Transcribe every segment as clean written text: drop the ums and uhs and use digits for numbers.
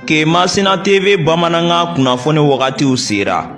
Kemasina TV bamanankan kunnafoni wagatiw sera.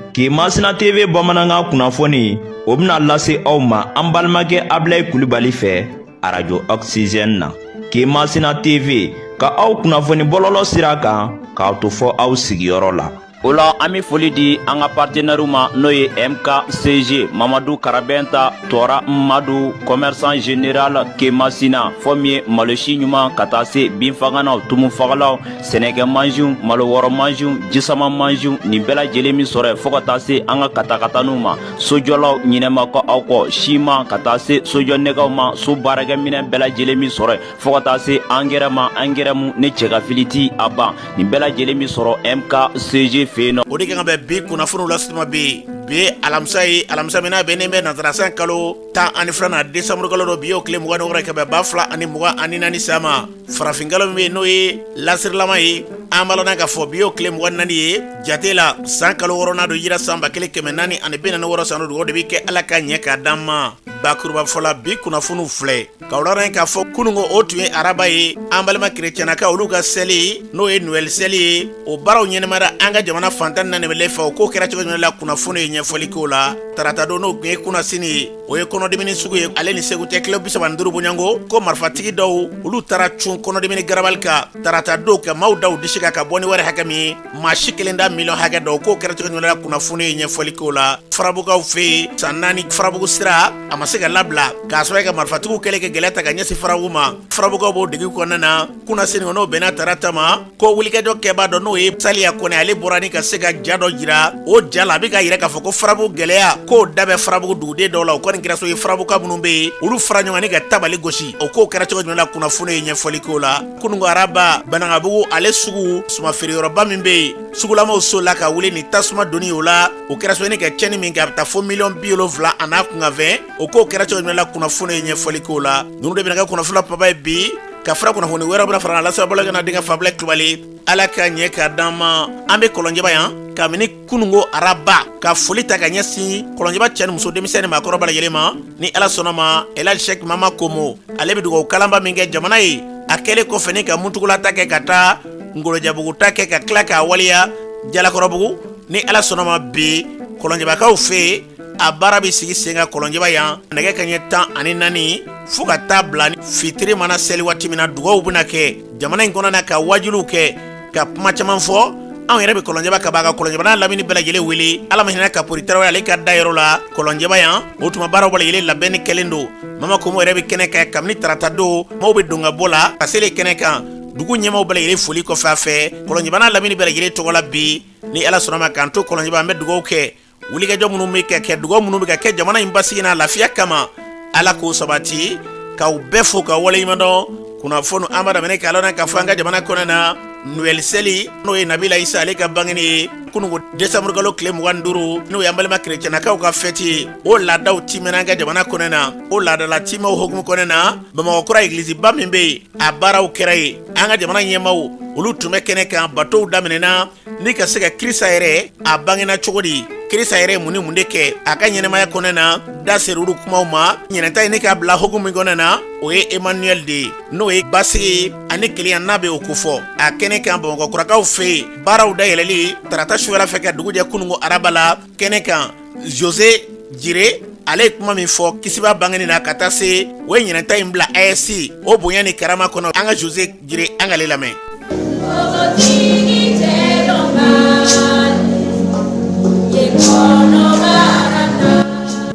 Kemasina TV bamanankan kunnafoni o bɛna lase aw ma an balimakɛ Abilayi Kulibali fɛ arajo Oxygène na. Kemasina TV ka aw kunnafoni bɔlɔlɔ sira kan k'aw to fɔ aw sigiyɔrɔ la. O la an bɛ foli di an ka partenaires ma n'o ye MKCG Mamadu Karabɛnta Tɔra Madu commerçant général Kemasina fɔ min ye malosi ɲuman ka taa se binfaganaw tumufagalaw sɛnɛkɛ mansinw malo wɔrɔ mansinw jisama mansinw nin bɛɛ lajɛlen min sɔrɔ yen fo ka taa se an ka katakataniw ma sojɔlaw ɲinɛ ma kɛ aw kɔ siman ka taa se sojɔ nɛgɛw ma so baarakɛminɛn bɛɛ lajɛlen min sɔrɔ yen fo ka taa se angɛrɛ ma angɛrɛ mu ne cɛ ka fili ti a ban nin bɛɛ lajɛlen min sɔrɔ MKCG fɛ yen nɔ. O de kan ka bɛn bi kunnafoniw lasema bi bi ye alamisa ye, alamisa min n'a bɛnnen bɛ nansara san kalo 12nan desanburu kalo don, bi y'o tile 26 ye ka bɛn 2024 san ma. Farafin kalo min bɛ yen n'o ye lasirilama ye, an b'a lɔn k'a fɔ bi y'o tile 24 ye jate la, san kalo wɔɔrɔnan don, yira san 1446 san don. O de bɛ kɛ Ala ka ɲɛ k'a d'an ma. Bakurubafɔ la, bi kunnafoniw filɛ k'aw ladɔn k'a fɔ kununko o tun ye araba ye, an balima kerecɛnnakaw olu ka seli n'o ye Noël seli ye, o baaraw ɲɛnɛmayara an ka jamana fan 14 bɛɛ fɛ. O ko kɛra cogo jumɛn la, kunnafoni ye ɲɛfɔli k'o la. Tarata don, n'o tun ye kunasini ye, o ye kɔnɔdimini sugu ye, ale ni Segu cɛ kilo 35 bɔɲɔgɔnko ko marifatigi dɔw olu taara cun kɔnɔdimini garabali kan tarata don ka maaw da u disi kan ka bɔ ni wari hakɛ min ye, maa si kelen da miliyɔn hakɛ dɔw. K'o kɛra cogo jumɛn la, kunnafoni ye ɲɛfɔli k'o la. Farabugukaw fɛ yen, san 4 Farabugu sira a ma se ka labila k'a sababu kɛ marifatigiw kɛlen ka gɛlɛya ta ka ɲɛsin Farabugu ma. Farabugukaw b'o degun kɔnɔna na kunasini, n'o bɛnna tarata ma, ko wulikajɔ kɛbaa dɔ n'o ye Saliya Kɔnɛ, ale bɔra ni ka se ka ja dɔ jira. O ja la, a bɛ k'a yira k'a fɔ ko Farabugu gɛlɛya k'o da bɛ Farabugu duguden dɔw la. O kɔni kɛra so ye, Farabuguka minnu bɛ yen, olu fara ɲɔgɔn kan ni ka tabali gosi. O kow kɛra cogo jumɛn la, kunnafoni ye ɲɛfɔli k'o la. Kununko araba, Banankabugu ale sugu suma feereyɔrɔba min bɛ yen, sugulamaw sola ka wuli ni tasuma donni o la. O kɛra so ni ka cɛnni min kɛ, a bɛ taa fo miliyɔn 70 a n'a kunkanfɛn. O kow kɛra cogo jumɛn la, kunnafoni ye ɲɛfɔli k'o la. Ninnu de bɛna kɛ kunnafoni la paba ye bi, ka fara kunnafoni wɛrɛ bɛna fara lasebaa bolo kana denkɛ Fabila Kulubali. Ala ka ɲɛ k'a d'an ma. An bɛ Kɔlɔnjɛba yan kabini kununko araba ka foli ta ka ɲɛsin Kɔlɔnjɛba cɛ ni muso, denmisɛn ni maakɔrɔ bɛɛ lajɛlen ma. Ni Ala sɔnna ma, Elhaji Sɛki Mama Komo ale bɛ dugawu kalanba min kɛ jamana ye, a kɛlen kɔfɛ ni ka Muntugula ta kɛ ka taa Ngolojabugu ta kɛ ka tila k'a waleya Jalakɔrɔbugu, ni Ala sɔnna ma, bi Kɔlɔnjɛbakaw fɛ yen a baara bɛ sigi sen kan Kɔlɔnjɛba yan nɛgɛ kanɲɛ 14 fo ka taa bila fitiri mana seli waati min na. Dugawu bɛna kɛ jamana in kɔnɔ na, ka wajuliw kɛ, ka kuma caman fɔ. Anw yɛrɛ bɛ Kɔlɔnjɛba ka ban ka Kɔlɔnjɛba n'a lamini bɛɛ lajɛlen wele. Ala ma hinɛ Kapori Tarawele ale ka dayɔrɔ la Kɔlɔnjɛba yan. O tuma baaraw bɛɛ lajɛlen labɛnni kɛlen don. Mama Komo yɛrɛ bɛ kɛnɛ kan kabini tarata don. Maaw bɛ don ka bɔ la ka seli kɛnɛ kan. Dugu ɲɛmaaw bɛɛ lajɛlen foli kɔfɛ a fɛ Kɔlɔnjɛba n'a lamini bɛɛ lajɛlen tɔgɔ la bi, ni Ala sɔnna ma, k'an to Kɔlɔnjɛba, an bɛ dugawu kɛ. Wulikajɔ minnu bɛ ka kɛ, dugawu minnu bɛ ka kɛ jamana in basigi n'a lafiya kama, Ala k'o sabati. K'aw bɛɛ fo ka waleɲuman dɔn. Kunnafoni an b'a daminɛ k'a lɔn k'a fɔ an ka jamana kɔnɔ na, Noël seli n'o ye Nabila Isa ale ka bangeni ye kununko décembre kalo tile 25, n'o y'an balima kerecɛnnakaw ka fɛti ye, o laadaw timɛna an ka jamana kɔnɔ na. O laadala tiimɛw hukumu kɔnɔ na, Bamakɔ kura egiliziba min bɛ yen, a baaraw kɛra yen. An ka jamana ɲɛmaaw olu tun bɛ kɛnɛ kan. Batow daminɛna ni ka se ka Kirisa yɛrɛ a bangena cogo di, Kirisa yɛrɛ mun ni mun de kɛ a ka ɲɛnamaya kɔnɔ na, da ser'olu kumaw ma. Ɲinɛta ye ne k'a bila hukumu min kɔnɔ na, o ye Emmanuel de ye, n'o ye basigi ani kelenya n'a bɛ o kofɔ. A kɛnɛ kan Bamakɔ kurakaw fɛ yen, baaraw dayɛlɛli tarata sufɛla fɛ ka dugu jɛ kununko araba la. Kɛnɛ kan, Jose Jire ale ye kuma min fɔ kisiba bangeni na ka taa se o ye ɲinɛta in bila AES o bonya ni karama kɔnɔ. An ka Jose Jire, an k'ale lamɛn.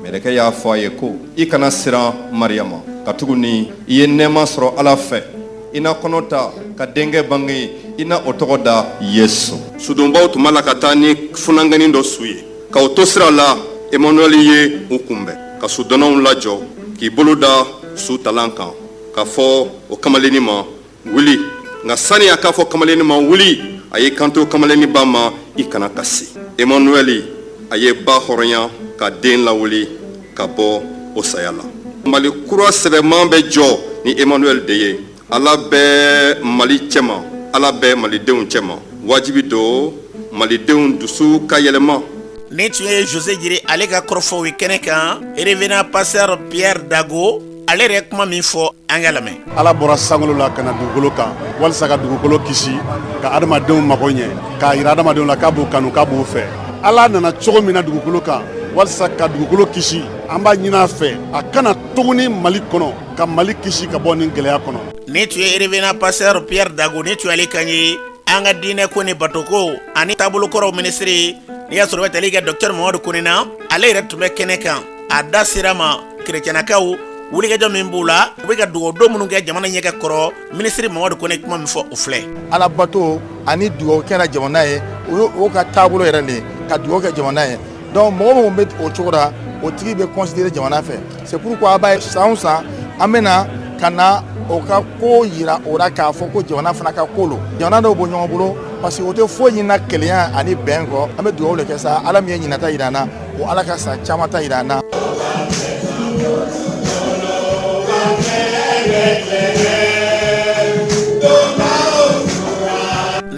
Mɛlɛkɛ y'a fɔ a ye ko, i kana siran Mariyama, katuguni i ye nɛɛma sɔrɔ Ala fɛ. I na kɔnɔ ta ka denkɛ bange, i na o tɔgɔ da Yesu. Sudonbaw tun b'a la ka taa ni funankɛnin dɔ su ye. K'u to sira la, Emmanuel ye u kunbɛn ka sudonnaw lajɔ, k'i bolo da su talan kan k'a fɔ o kamalennin ma, wuli. Nka sani a k'a fɔ kamalennin ma wuli, a y'i kanto kamalennin ba ma, i kana kasi. Emmanuel a ye ba hɔrɔnya ka den lawuli ka bɔ o saya la. Mali kura sɛbɛman bɛ jɔ ni Emmanuel de ye. Ala bɛ Mali cɛma, Ala bɛ malidenw cɛma. Wajibi don malidenw dusu ka yɛlɛma. Nin tun ye Jose Jire ale ka kɔrɔfɔw ye kɛnɛ kan. Révérend pasteur Pierre Dago. Ale yɛrɛ kuma min fɔ, an k'a lamɛn. Ala bɔra sankolo la ka na dugukolo kan walisa ka dugukolo kisi, ka adamadenw mago ɲɛ, k'a yira adamadenw la k'a b'u kanu, k'a b'u fɛ. Ala nana cogo min na dugukolo kan walisa ka dugukolo kisi, an b'a ɲini a fɛ a ka na tuguni Mali kɔnɔ ka Mali kisi ka bɔ nin gɛlɛya kɔnɔ. Nin tun ye révérend pasteur Pierre Dago, nin tun y'ale kan ye. An ka diinɛ ko ni batoko ani taabolokɔrɔw minisiri, n'i y'a sɔrɔ bɛ tali kɛ docteur Mamadu Kone na, ale yɛrɛ tun bɛ kɛnɛ kan. A da sera ma kerecɛnakaw wulikajɔ min b'u la, u bɛ ka dugawu minnu kɛ jamana ɲɛkɛ kɔrɔ. Minisiri Mamadu Kone kuma min fɔ, o filɛ. Alabato ani dugawu kɛra jamana ye, o y'o ka taabolo yɛrɛ de ye, ka dugawu kɛ jamana ye. Donc mɔgɔ minnu bɛ o cogo la, o tigi bɛ considérer jamana fɛ. C'est pourquoi a b'a ye, san o san, an bɛ na ka na o ka ko yira o la, k'a fɔ ko jamana fana ka ko lo. Jamana dɔw bɔ ɲɔgɔn bolo parce que o tɛ foyi ɲinina kelenya ani bɛn kɔ. An bɛ dugawu de kɛ sa, Ala min ye ɲinata yira an na, o Ala ka san caman ta yira an na.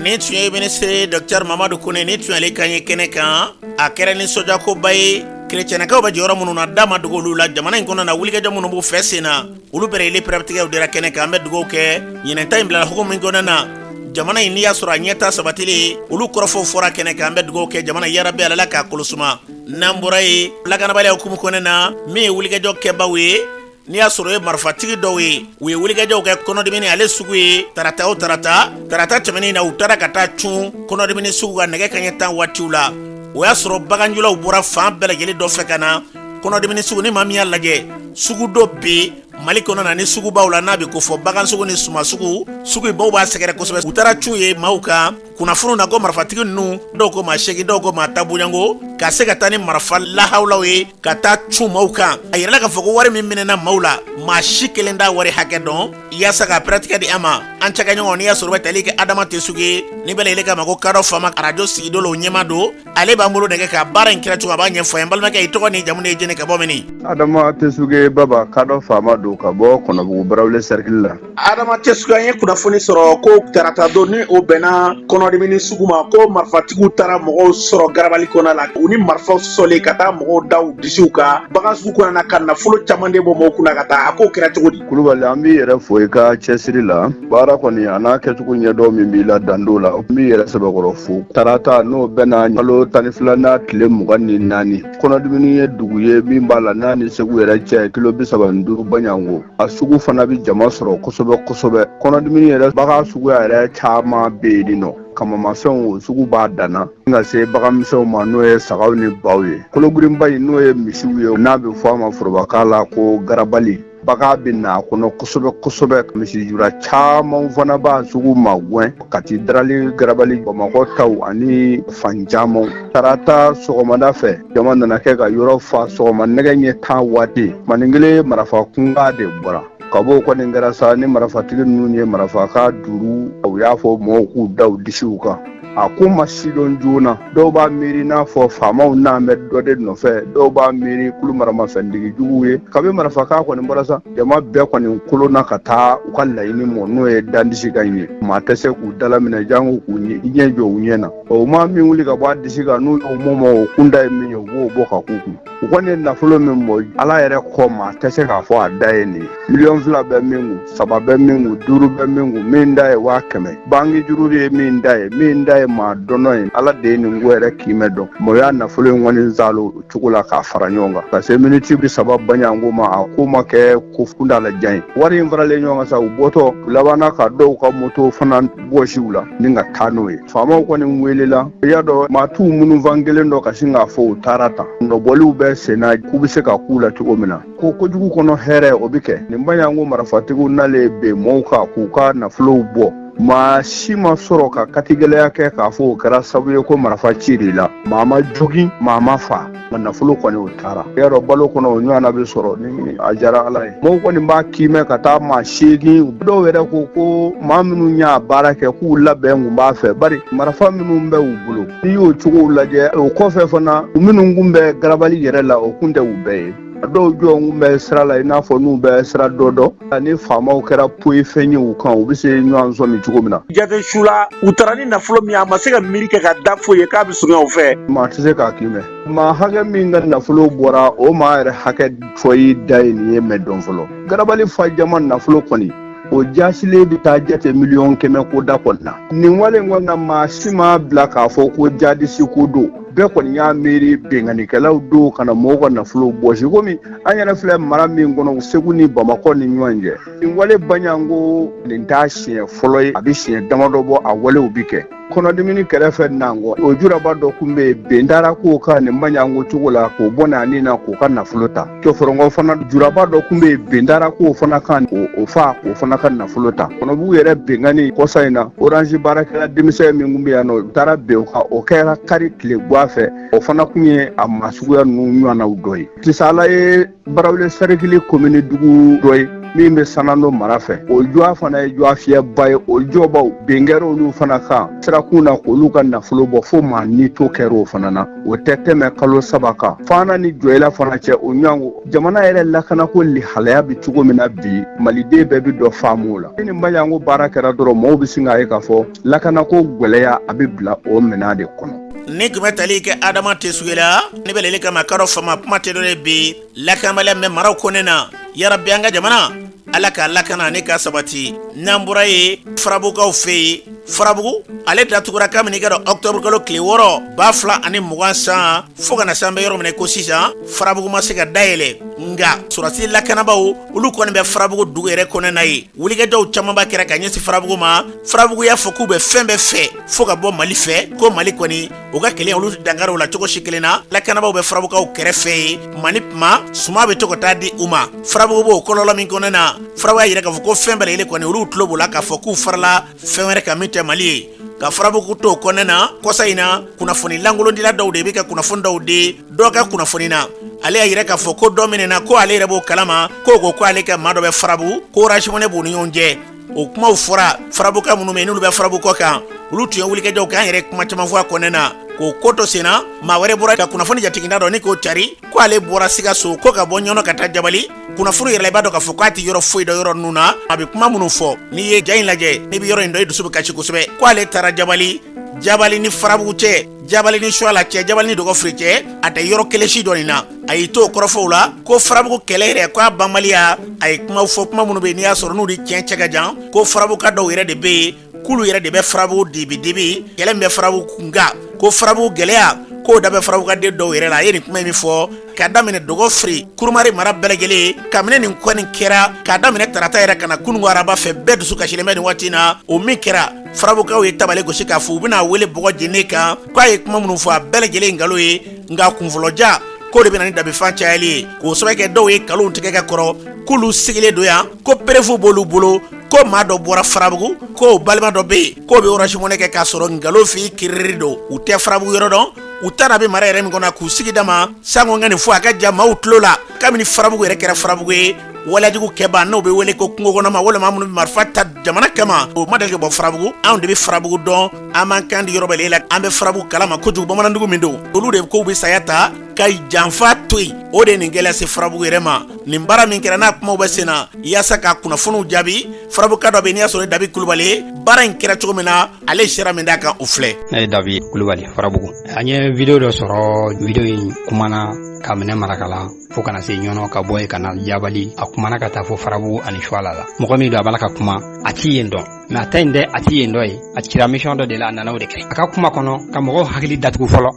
Nin tun ye minisiri docteur Mamadu Kone, nin tun y'ale kan ye kɛnɛ kan. A kɛra nisɔndiyakoba ye. Kerecɛnakaw bɛ jɔyɔrɔ minnu na, da ma dogo olu la jamana in kɔnɔ na. Wulikajɔ minnu b'u fɛ sen na, olu bɛɛ lajɛlen pɛrɛtigɛw dira kɛnɛ kan. An bɛ dugawu kɛ. Ɲinɛta in bila hukumu min kɔnɔna na, jamana in n'i y'a sɔrɔ a ɲɛta sabatili, olu kɔrɔfɔw fɔra kɛnɛ kan. An bɛ dugawu kɛ jamana yarabi Ala k'a kolosuma. N'an bɔra yen, lakanabaliya hukumu kɔnɔna na, min ye wulikajɔ kɛbaw ye, n'i y'a sɔrɔ o ye marifatigi dɔw ye, u ye wulikajɔw kɛ Kɔnɔdimini ale sugu ye tarata o tarata. Tarata tɛmɛnen na, u taara ka taa cun Kɔnɔdimini sugu kan nɛgɛ kaɲɛ 10 waatiw la. O y'a sɔrɔ baganjulaw bɔra fan bɛɛ lajɛlen dɔ fɛ ka na Kɔnɔdimini sugu. Ni maa min y'a lajɛ, sugu dɔ bɛ Mali kɔnɔ na ni sugubaw la, n'a bɛ ko fɔ bagan sugu ni suma sugu, sugu baw b'a sɛgɛrɛ kosɛbɛ. U taara cun ye maaw kan kunnafoniw na ko marifatigi ninnu, dɔw ko maa 8, dɔw ko maa 10 bonyanko, ka se ka taa ni marifa lahawulaw ye ka taa cun maaw kan. A yirala k'a fɔ ko wari min minɛna maaw la, maa si kelen t'a wari hakɛ dɔn. Yaasa ka pɛrɛtigɛ di an ma, an cakɛɲɔgɔn, n'i y'a sɔrɔ bɛ tali kɛ Adama Tesuge, ni bɛɛ lajɛlen k'a ma ko Kadɔ Faama, arajo sigido la, o ɲɛmaa don. Ale b'an bolo nɛgɛ ka baara in kɛra cogo, a b'a ɲɛfɔ an ye. Balimakɛ, i tɔgɔ ni jamu ye jɛni, ka bɔ min? Adama Tesuge Baba, Kadɔ Faama don, ka bɔ Kɔnɔbugu Barawele cercle la. Adama Tesuge, an ye kunnafoni sɔrɔ ko tarata don, ni o bɛnna Kɔnɔdimini sugu ma, ko marifatigiw taara mɔgɔw sɔrɔ garabali kɔnɔ la, u ni marifaw sɔsɔlen, ka taa mɔgɔw da u disiw kan bagan sugu kɔnɔ na, ka nafolo caman de bɔ mɔgɔw kunna ka taa. A k'o kɛra cogo di? Kulubali, an b'i yɛrɛ fo i ka cɛsiri la. Baara kɔni, a n'a kɛcogo ɲɛdɔn min b'i la, dand'o la. N b'i yɛrɛ sɛbɛkɔrɔ fo. Tarata, n'o bɛnna kalo 12nan tile 24, Kɔnɔdimini ye dugu ye min b'a la n'a ni Segu yɛrɛ cɛ kilo 35 baɲanko. A sugu fana bɛ jama sɔrɔ kosɛbɛ kosɛbɛ. Kɔnɔdimini yɛrɛ, bagan suguya yɛrɛ caman bɛ yen nɔ. Kamamafɛnw, o sugu b'a danna ka se baganmisɛnw ma, n'o ye sagaw ni baw ye. Kologirinba in, n'o ye misiw ye, n'a bɛ fɔ a ma forobakan la ko garabali, bagan bɛ na a kɔnɔ kosɛbɛ kosɛbɛ. Misijura caman fana b'a sugu magɛn Kati Darali, garabali, Bamakɔ taw ani fan caman. Tarata sɔgɔmada fɛ, jama nana kɛ ka yɔrɔ fa. Sɔgɔma nɛgɛ ɲɛ 10 waati, manin kelen marifa kunkan de bɔra. Ka bɔ o kɔni kɛra sa, ni marifatigi ninnu ye marifakan duuru, u y'a fɔ mɔgɔw k'u da u disiw kan. A ko ma sidɔn joona. Dɔw b'a miiri n'a fɔ faamaw n'an bɛ dɔ de nɔfɛ, dɔw b'a miiri kulu maramafɛntigi juguw ye. Kabi marifakan kɔni bɔra sa, jama bɛɛ kɔni kolonna ka taa u ka laɲini mɔ, n'o ye dandisikan ye. Maa tɛ se k'u dalaminɛ, janko k'u ɲɛ jɔ u ɲɛ na. O maa min wuli ka bɔ a disi kan, n'u y'o mɔmɔ, o kunda ye min ye, u b'o bɔ ka k'u kun. U kɔni ye nafolo min bɔ, Ala yɛrɛ kɔ, maa tɛ se k'a fɔ a da ye nin ye. 2 miliyɔn bɛ min kun, 3 bɛ min kun, 5 bɛ min kun, min da ye 100 000, banki juru ye min da ye, min da ye maa dɔnɔ ye. Ala de ye nin ko yɛrɛ kiimɛ dɔn. Mɔ y'a nafolo in kɔni zalo o cogo la k'a fara ɲɔgɔn kan ka se miniti 30 baɲanko ma. A ko ma kɛ ko kuntaalajan ye. Wari in faralen ɲɔgɔn kan sa, u bɔtɔ, u labanna ka dɔw ka moto fana bɔsi u la ni ka taa n'o ye. Faamaw kɔni welela. I y'a dɔn, maa t'u minnu fan kelen dɔ ka sin k'a fɔ u taara tan. Nɔbɔliw bɛ senna k'u bɛ se ka k'u la cogo min na, ko kojugu kɔnɔ hɛrɛ o bɛ kɛ. Nin baɲanko marifatigiw nalen ben mɔɔw kan k'u ka nafolow bɔ, maa si ma sɔrɔ ka katigɛlɛya kɛ k'a fɔ o kɛra sababu ye ko marifa cir'i la. Maa ma jogin, maa ma fa, nka nafolo kɔni, o taara. I y'a dɔn, balo kɔnɔ, o ɲɔgɔnna bɛ sɔrɔ ni a diyara Ala ye. Mɔgɔw kɔni b'a kiimɛ ka taa maa 8. Dɔw yɛrɛ ko ko maa minnu y'a baara kɛ, k'u labɛn kun b'a fɛ, bari marifa minnu bɛ u bolo, n'i y'o cogow lajɛ, o kɔfɛ fana, u minnu kun bɛ garabali yɛrɛ la, o kun tɛ u bɛɛ ye. Dɔw jɔ bɛ sira la i n'a fɔ n'u bɛ sira dɔ dɔn ani faamaw kɛra poyi fɛn ye u kan u bɛ se ɲɔgɔn sɔmi cogo min na. Jate su la u taara ni nafolo min a ma se ka miiri kɛ ka da foyi ye k'a bɛ surunya u fɛ. Maa tɛ se k'a kiimɛ maa hakɛ min ka nafolo bɔra o maa yɛrɛ hakɛ fɔ i da ye nin ye mɛ dɔn fɔlɔ. Garabali fa jama nafolo kɔni o jaasilen bɛ taa jate 100 miliyɔn ko da kɔni na. Nin wale in kɔni na maa si m'a bila k'a fɔ ko jadisi ko don. Bɛɛ kɔni y'a miiri binkannikɛlaw don ka na mɔgɔw ka nafolo bɔsi komi an yɛrɛ filɛ mara min kɔnɔ Segu ni Bamakɔ ni ɲɔgɔn cɛ. Nin wale baɲanko nin t'a siɲɛ fɔlɔ ye, a bɛ siɲɛ damadɔ bɔ a walew bi kɛ. Kɔnɔdimini kɛrɛfɛ Nangɔ o juraba dɔ kun bɛ yen ben taara k'o kan nin baɲanko cogo la k'o bɔnɛ a ni na k'o ka nafolo ta. Cɔfɔrɔngɔ fana juraba dɔ kun bɛ yen ben taara k'o fana kan k'o fa k'o fana ka nafolo ta. Kɔnɔbugu yɛrɛ binkanni kɔsa in na Orange baarakɛla denmisɛn min kun bɛ yan nɔ u taara ben o kan o kɛra kari tile guwa fɛ o fana kun ye a maa suguya ninnu ɲɔgɔnnaw dɔ ye. Tisala ye Barawele sɛrikili komini dugu dɔ ye min bɛ Sanando mara fɛ o jɔ fana ye jɔ fiyɛba ye o jɔbaw ben kɛra olu fana kan sirakun na k'olu ka nafolo bɔ fo maa ni to kɛra o fana na o tɛ tɛmɛ kalo 3 kan. Fana ni Jɔyila fana cɛ o ɲɔgɔn jamana yɛrɛ lakanako lihalaya bɛ cogo min na bi maliden bɛɛ bɛ dɔ faamu o la. Ni nin baɲanko baara kɛra dɔrɔn mɔgɔw bɛ sin k'a ye k'a fɔ lakanako gwɛlɛya a bɛ bila o minɛn de kɔnɔ. Ni tun bɛ tali kɛ Adama Tesuge la ne bɛ lele kama kadɔ fama kuma tɛ dɔ de bi lakanabaliya bɛ maraw kɔnɛ na yarabi an ka jamana ala k'a lakana ani k'a sabati. N'an bɔra yen farabugukaw fɛ yen farabugu ale datugura kabini ka dɔn octobre kalo tile 6 2020 san fo ka na se an bɛ yɔrɔ min na ko sisan farabugu ma se ka dayɛlɛ nka sɔrɔdasi lakanabaw olu kɔni bɛ farabugu dugu yɛrɛ kɔnɛ na yen wulikajɔw camanba kɛra ka ɲɛsin farabugu ma farabugu y'a fɔ k'u bɛ fɛn bɛɛ fɛ fo ka bɔ mali fɛ ko mali kɔni u ka kɛlɛ olu dankari o la cogo si kelen na lakanabaw bɛ farabugukaw kɛrɛfɛ yen tuma ni tuma suman bɛ to ka taa di u ma farabugu b'o kɔlɔlɔ min kɔnɔ na farabugu y'a yira k'a fɔ ko fɛn bɛɛ lajɛlen kɔni olu tulo b'o la k'a fɔ k'u farala fɛn wɛrɛ kan min tɛ mali ye ka farabugu to o kɔnɛ na kɔsa in na kunnafoni lankolondila dɔw de bɛ ka kunnafoni dɔw di dɔ ka kunnafoni na ale y'a yira k'a fɔ ko dɔ minɛna ko ale yɛrɛ b'o kalama k'o ko ko ale ka maa dɔ bɛ farabugu ko Orange Money b'u ni ɲɔgɔn cɛ o kumaw fɔra farabuguka minnu bɛ n'olu bɛ farabugu kɔ kan olu tun ye wulikajɔw kɛ an yɛrɛ kuma caman fɔ a kɔnɛ na k'o ko to senna maa wɛrɛ bɔra ka kunnafoni jatiginda dɔ ni k'o cari ko ale bɔra sikaso ko ka bɔ ɲɔnɔ ka taa jabali kunnafoni yɛrɛ la i b'a dɔn k'a fɔ k'a tɛ yɔrɔ foyi dɔn yɔrɔ ninnu na a bɛ kuma minnu fɔ n'i ye ja in lajɛ n'i bɛ yɔrɔ in dɔn i dusu bɛ kasi kosɛbɛ ko ale taara jabali jabali ni farabugu cɛ jabali ni suwala cɛ jabali ni dɔgɔfiri cɛ a tɛ yɔrɔ kelen si dɔn nin na a y'i to o kɔrɔfɔw la ko farabugu kɛlɛ yɛrɛ ko a banbaliya a ye kumaw fɔ kuma minnu bɛ yen n'i y'a sɔrɔ n'u ni tiɲɛ cɛ ka jan ko farabuguka dɔw yɛrɛ de bɛ yen k'olu yɛrɛ de bɛ farabugu dibi dibi kɛlɛ min bɛ farabugu kunkan ko farabugu gɛlɛya k'o da bɛ farabugukaden dɔw yɛrɛ la a ye nin kuma in min fɔ k'a daminɛ dɔgɔfiri kurumari mara bɛɛ lajɛlen kabini nin kɔni kɛra k'a daminɛ tarata yɛrɛ ka na kununko araba fɛ bɛɛ dusu kasilen bɛ nin waati in na o min kɛra farabugukaw ye tabale gosi k'a fɔ u bɛna wele bɔgɔ jeninen kan k'a ye kuma minnu fɔ a bɛɛ lajɛlen nkalon ye nka kunfɔlɔja k'o de bɛ na ni dabifan cayali ye k'o sababu kɛ dɔw ye nkalon tigɛ ka kɔrɔ k'olu sigilen don yan ko preuve b'olu bolo ko maa dɔ bɔra farabugu k'o balima dɔ bɛ yen k'o bɛ Orange Money kɛ k'a sɔrɔ nkalon fi kiriri don u tɛ farabugu yɔrɔ dɔn u taara bɛ mara yɛrɛ min kɔnɔ k'u sigi dama sanko n ka nin fɔ a ka ja maaw tulo la kabini farabugu yɛrɛ kɛra farabugu ye walejugu kɛba n'o bɛ wele ko kungo kɔnɔma walima minnu bɛ marifa ta jamana kama o ma deli ka bɔ farabugu anw de bɛ farabugu dɔn an b'an kan di yɔrɔ bɛɛ la an bɛ farabugu kalama kojugu bamanandugu min don olu de kow bɛ saya ta ka janfa to yen o de ye nin gɛlɛya se farabugu yɛrɛ ma nin baara min kɛra n'a kumaw bɛ sen na yaasa ka kunnafoniw jaabi farabuguka dɔ bɛ yen n'i y'a sɔrɔ dabi kulubali ye baara in kɛra cogo min na ale sera min d'a kan o filɛ. Ne ye dabi kulubali farabugu an ye video dɔ sɔrɔ video in kumana ka minɛ marakala fo ka na se ɲɔnɔ ka bɔ yen ka na jabali a kumana ka taa fo farabugu ani suwala la mɔgɔ min don a b'a la ka kuma a ti yen dɔn mais a ta in dɛ a ti yen dɔ ye a cira mission dɔ de la a nana o de kɛ a ka kuma kɔnɔ ka mɔgɔw hakili datugu fɔlɔ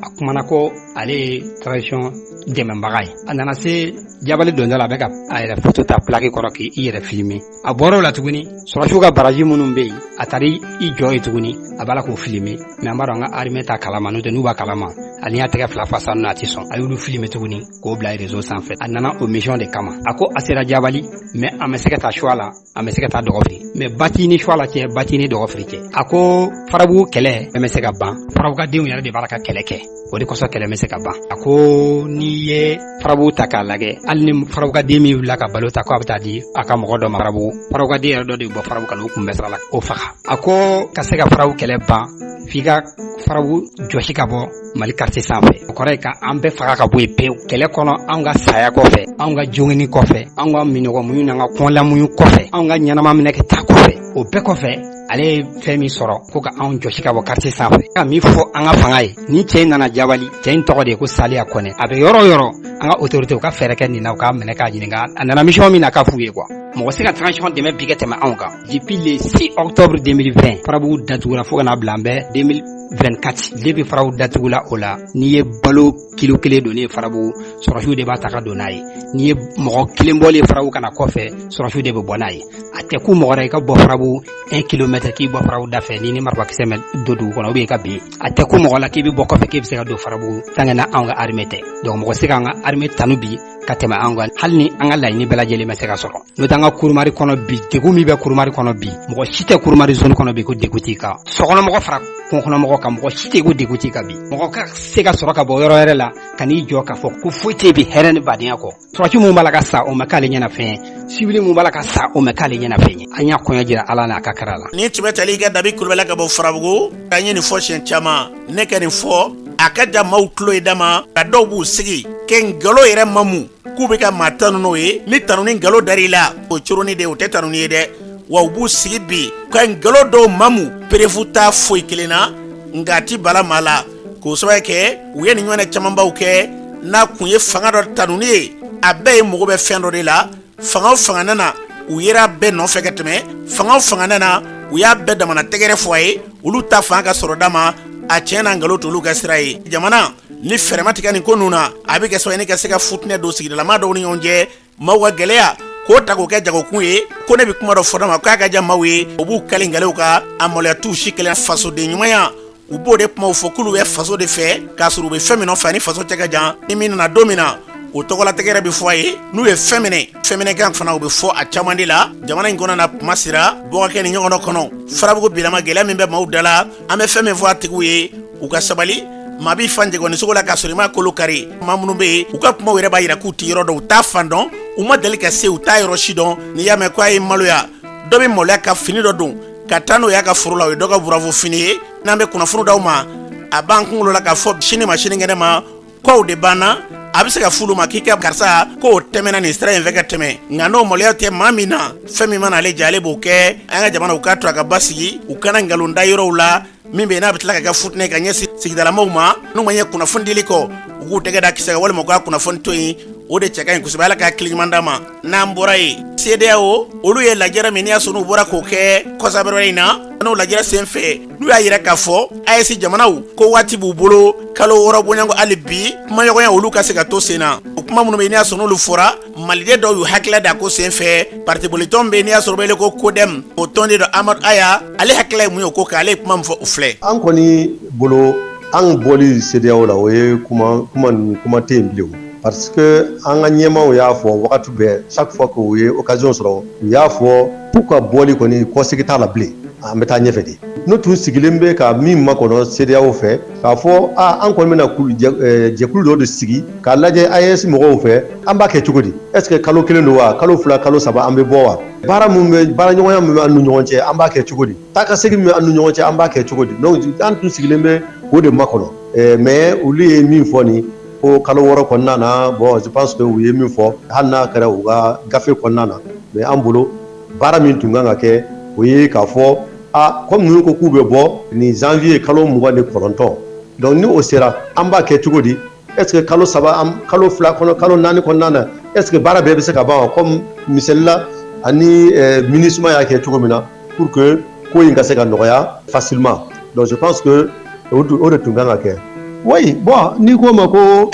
a kumana ko ale ye transition dɛmɛbaga ye a nana se jabali donda la a bɛ ka a yɛrɛ foto ta plaque kɔrɔ k'i yɛrɛ filmer a bɔra o la tuguni sɔrɔsiw ka baraji minnu bɛ yen a taara i jɔ yen tuguni a b'a la k'o filmer mais an b'a dɔn an ka armée t'a kalama n'o tɛ n'u b'a kalama ani y'a tɛgɛ fila fa sanu na a ti sɔn a y'olu filmer tuguni k'o bila réseau sanfɛ a nana o mission de kama a ko a sera jabali mais a ma se ka taa suwa la a ma se ka taa dɔgɔfiri mais ba ti ni suwa la cɛ ba ti ni dɔgɔfiri cɛ a ko Farabugu kɛlɛ bɛ se ka ban, farabugukadenw yɛrɛ de b'a la ka kɛlɛ kɛ, o de kosɔn kɛlɛ bɛ se ka ban. A ko n'i ye Farabugu ta k'a lajɛ, hali ni farabugukaden min wulila ka balo ta ko a bɛ taa di a ka mɔgɔ dɔ ma Farabugu, farabugukaden yɛrɛ dɔ de bɔ Farabugu ka n'o kunbɛn sira la k'o faga. A ko ka se ka Farabugu kɛlɛ ban, f'i ka Farabugu jɔsi ka bɔ Mali carte sanfɛ. O kɔrɔ ye ka an bɛɛ faga ka bɔ yen pewu. Kɛlɛ kɔnɔ, anw ka saya kɔfɛ, anw ka jogini kɔfɛ, anw ka minnɔgɔ muɲu n'an ka kɔngɔlamuɲu kɔfɛ, anw ka ɲɛnama minɛ ka taa kɔfɛ, o bɛɛ kɔfɛ, ale ye fɛn min sɔrɔ ko ka anw jɔsi ka bɔ carte sanfɛ. Ka min fɔ an ka fanga ye, ni cɛ in nana Jabali, cɛ in tɔgɔ de ye ko Saliya Kɔnɛ. A bɛ yɔrɔ o yɔrɔ, an ka autorité u ka fɛɛrɛ kɛ nin na, u k'a minɛ k'a ɲininka a nana mission min na, k'a f'u ye quoi. Mɔgɔ se ka transition dɛmɛ bi ka tɛmɛ anw kan. Depuis le 6 octobre 2020, Farabugu datugura fo ka n'a bila an bɛ 2024. Depuis Farabugu datugula o la, n'i ye balo kilo kelen donnen Farabugu, sɔrɔsiw de b'a ta ka don n'a ye. N'i ye mɔgɔ kelen bɔlen Farabugu ka na kɔfɛ, sɔrɔsiw de bɛ bɔ n'a ye. A tɛ ku mɔgɔ wɛrɛ i ka bɔ Farabugu 1 kilomètre k'i bɔ Farabugu da fɛ ni marifakisɛ mɛ don dugu kɔnɔ, ou bien i ka bin. A tɛ ku mɔgɔ la k'i bɛ bɔ kɔfɛ k'e bɛ se ka don Farabugu tant que na anw ka armée tɛ. Donc mɔgɔ se k'an ka armée tanu bi ka tɛmɛ anw kan, hali ni an ka laɲini bɛɛ lajɛlen bɛ se ka sɔrɔ. N'o tɛ, an ka Kurumari kɔnɔ bi, degun min bɛ Kurumari kɔnɔ bi, mɔgɔ si tɛ Kurumari zone kɔnɔ bi ko degun t'i kan. Sokɔnɔmɔgɔ fara kungokɔnɔmɔgɔ kan, mɔgɔ si tɛ ko degun t'i kan bi. Mɔgɔ ka se ka sɔrɔ ka bɔ yɔrɔ wɛrɛ la ka n'i jɔ k'a fɔ ko foyi tɛ bi hɛrɛ ni badenya kɔ. Sɔrɔsi mun b'a la ka sa, o ma k'ale ɲɛna fɛn ye. Civil mun b'a la ka sa, o ma k'ale ɲɛna fɛn ye. An y'a kɔɲɔ jira Ala n'a ka kira la. Ni tun bɛ tali kɛ Dabi Kulubali ka bɔ Farabugu, an ye nin fɔ siɲɛ caman. Ne ka nin fɔ, a ka ja maaw tulo ye dama ka dɔw b'u sigi kɛ nkalon yɛrɛ mamu k'u bɛ ka maa tanu n'o ye. Ni tanu ni nkalon dar'i la, o coroni de, o tɛ tanuni ye dɛ. Wa u b'u sigi bi ka nkalon dɔw mamu, preuve t'a foyi kelen na, nka a ti bala maa la k'o sababu kɛ u ye nin ɲɔgɔnna camanbaw kɛ n'a kun ye fanga dɔ tanuni ye. A bɛɛ ye mago bɛ fɛn dɔ de la. Fanga o fanga nana, u yera bɛɛ nɔfɛ ka tɛmɛ. Fanga o fanga nana, u y'a bɛɛ damana tɛgɛrɛ fɔ a ye, olu ta fanga ka sɔrɔ da ma. A tiɲɛ na, nkalon t'olu ka sira ye. Jamana ni fɛɛrɛ ma tigɛ nin ko ninnu na, a bɛ kɛ sababu ye ka se ka futinɛ don sigidalama dɔw ni ɲɔgɔn cɛ, maaw ka gɛlɛya k'o ta k'o kɛ jagokun ye. Ko ne bɛ kuma dɔ fɔ dɔ ma k'a ka diya maaw ye, u b'u kali nkalew ka a maloya t'u si kelen. Fasoden ɲumanya, u b'o de kumaw fɔ k'olu bɛ faso de fɛ, k'a sɔrɔ u bɛ fɛn min nɔfɛ ani faso cɛ ka jan. Ni min nana don min na, o tɔgɔlatigɛrɛ bɛ fɔ a ye. N'u ye fɛn minɛ, fɛn minɛkan fana u bɛ fɔ a caman de la jamana in kɔnɔ na. Kuma sera bɔ ka kɛ nin ɲɔgɔn dɔ kɔnɔ. Farabugu bilama, gɛlɛya min bɛ maaw da la, an bɛ fɛn min fɔ a tigiw ye, u ka sabali. Maa b'i fa jɛgɛni sogo la k'a sɔrɔ i ma kolo kari. Maa minnu bɛ yen, u ka kumaw yɛrɛ b'a yira k'u tɛ yɔrɔ dɔn, u t'a fan dɔn, u ma deli ka se, u t'a yɔrɔ si dɔn. N'i y'a mɛn ko a ye maloya, dɔ bɛ maloya ka fini dɔ don ka taa n'o y'a ka foro la, o ye dɔ ka bravo fini ye. N'an bɛ kunnafoni d'aw ma, a b'an kunkolo la k'a fɔ sini ma sinikɛnɛ ma k'aw de banna. A bɛ se ka f'olu ma k'i ka karisa k'o tɛmɛna nin sira in fɛ ka tɛmɛ, nka n'o maloya tɛ maa min na, fɛn min mana ale diya, ale b'o kɛ. An ka jamana, u k'a to a ka basigi, u kana nkalon da yɔrɔw la min bɛ yen n'a bɛ tila ka kɛ futinɛ ka ɲɛsin sigidalamaw ma. N'u ma ɲɛ kunnafoni dili kɔ, u k'u tɛgɛ da kisɛ kan walima u ka kunnafoni to yen. O de cɛ ka ɲi kosɛbɛ. Ala ka hakili ɲuman d'a ma. N'an bɔra yen, CEDEAO, olu ye lajɛrɛ min n'i y'a sɔrɔ n'u bɔra k'o kɛ kɔsabɛrɛ in na, n'o lajɛrɛ sen fɛ, n'u y'a yira k'a fɔ AES jamanaw ko waati b'u bolo kalo 6 bɔɲɔgɔnko, hali bi kumaɲɔgɔnya olu ka se ka to sen na. O kuma minnu bɛ yen n'i y'a sɔrɔ n'olu fɔra, maliden dɔw y'u hakilila da ko sen fɛ. Parti bolitɔn bɛ yen n'i y'a sɔrɔ bɛ wele ko CODEM, o tɔnden dɔ Amadu Aya, ale hakilila ye mun ye o ko kan? Ale ye kuma min fɔ, o filɛ. An kɔni bolo, an bɔli CEDEAO la, o ye kuma kuma kuma tɛ yen bilen, parce que an ka ɲɛmaaw y'a fɔ wagati bɛɛ, chaque fois que u ye occasion sɔrɔ, u y'a fɔ k'u ka bɔli kɔni, kɔsegi t'a la bilen, an bɛ taa ɲɛfɛ de. N'u tun sigilen bɛ ka min makɔnɔ CEDEAO fɛ, k'a fɔ a an kɔni bɛna jɛkulu dɔ de sigi k'a lajɛ AES mɔgɔw fɛ, an b'a kɛ cogo di? Est ce que kalo kelen don wa, kalo 2, kalo 3, an bɛ bɔ wa? Baara min bɛ, baaraɲɔgɔnya min bɛ an ni ɲɔgɔn cɛ, an b'a kɛ cogo di? Taa ka segin min bɛ an ni ɲɔgɔn cɛ, an b'a kɛ cogo di? Donc an tun sigilen bɛ k'o de makɔnɔ, mais olu ye min fɔ nin ko kalo 6 kɔnɔna na, bon, je pense que u ye min fɔ, hali n'a kɛra u ka gafe kɔnɔna na, mais an bolo, baara min tun kan ka kɛ, o ye k'a fɔ a comme ninnu ko k'u bɛ bɔ nin janvier kalo 29, donc ni o sera, an b'a kɛ cogo di? Est ce que kalo 3, kalo 2 kɔnɔ, kalo 4 kɔnɔna na, est ce que baara bɛɛ bɛ se ka ban wa? Comme misali la, ani MINUSMA y'a kɛ cogo min na, pour que ko in ka se ka nɔgɔya facilement. Donc je pense que o de tun kan ka kɛ. Oui, bon, n'i ko ma ko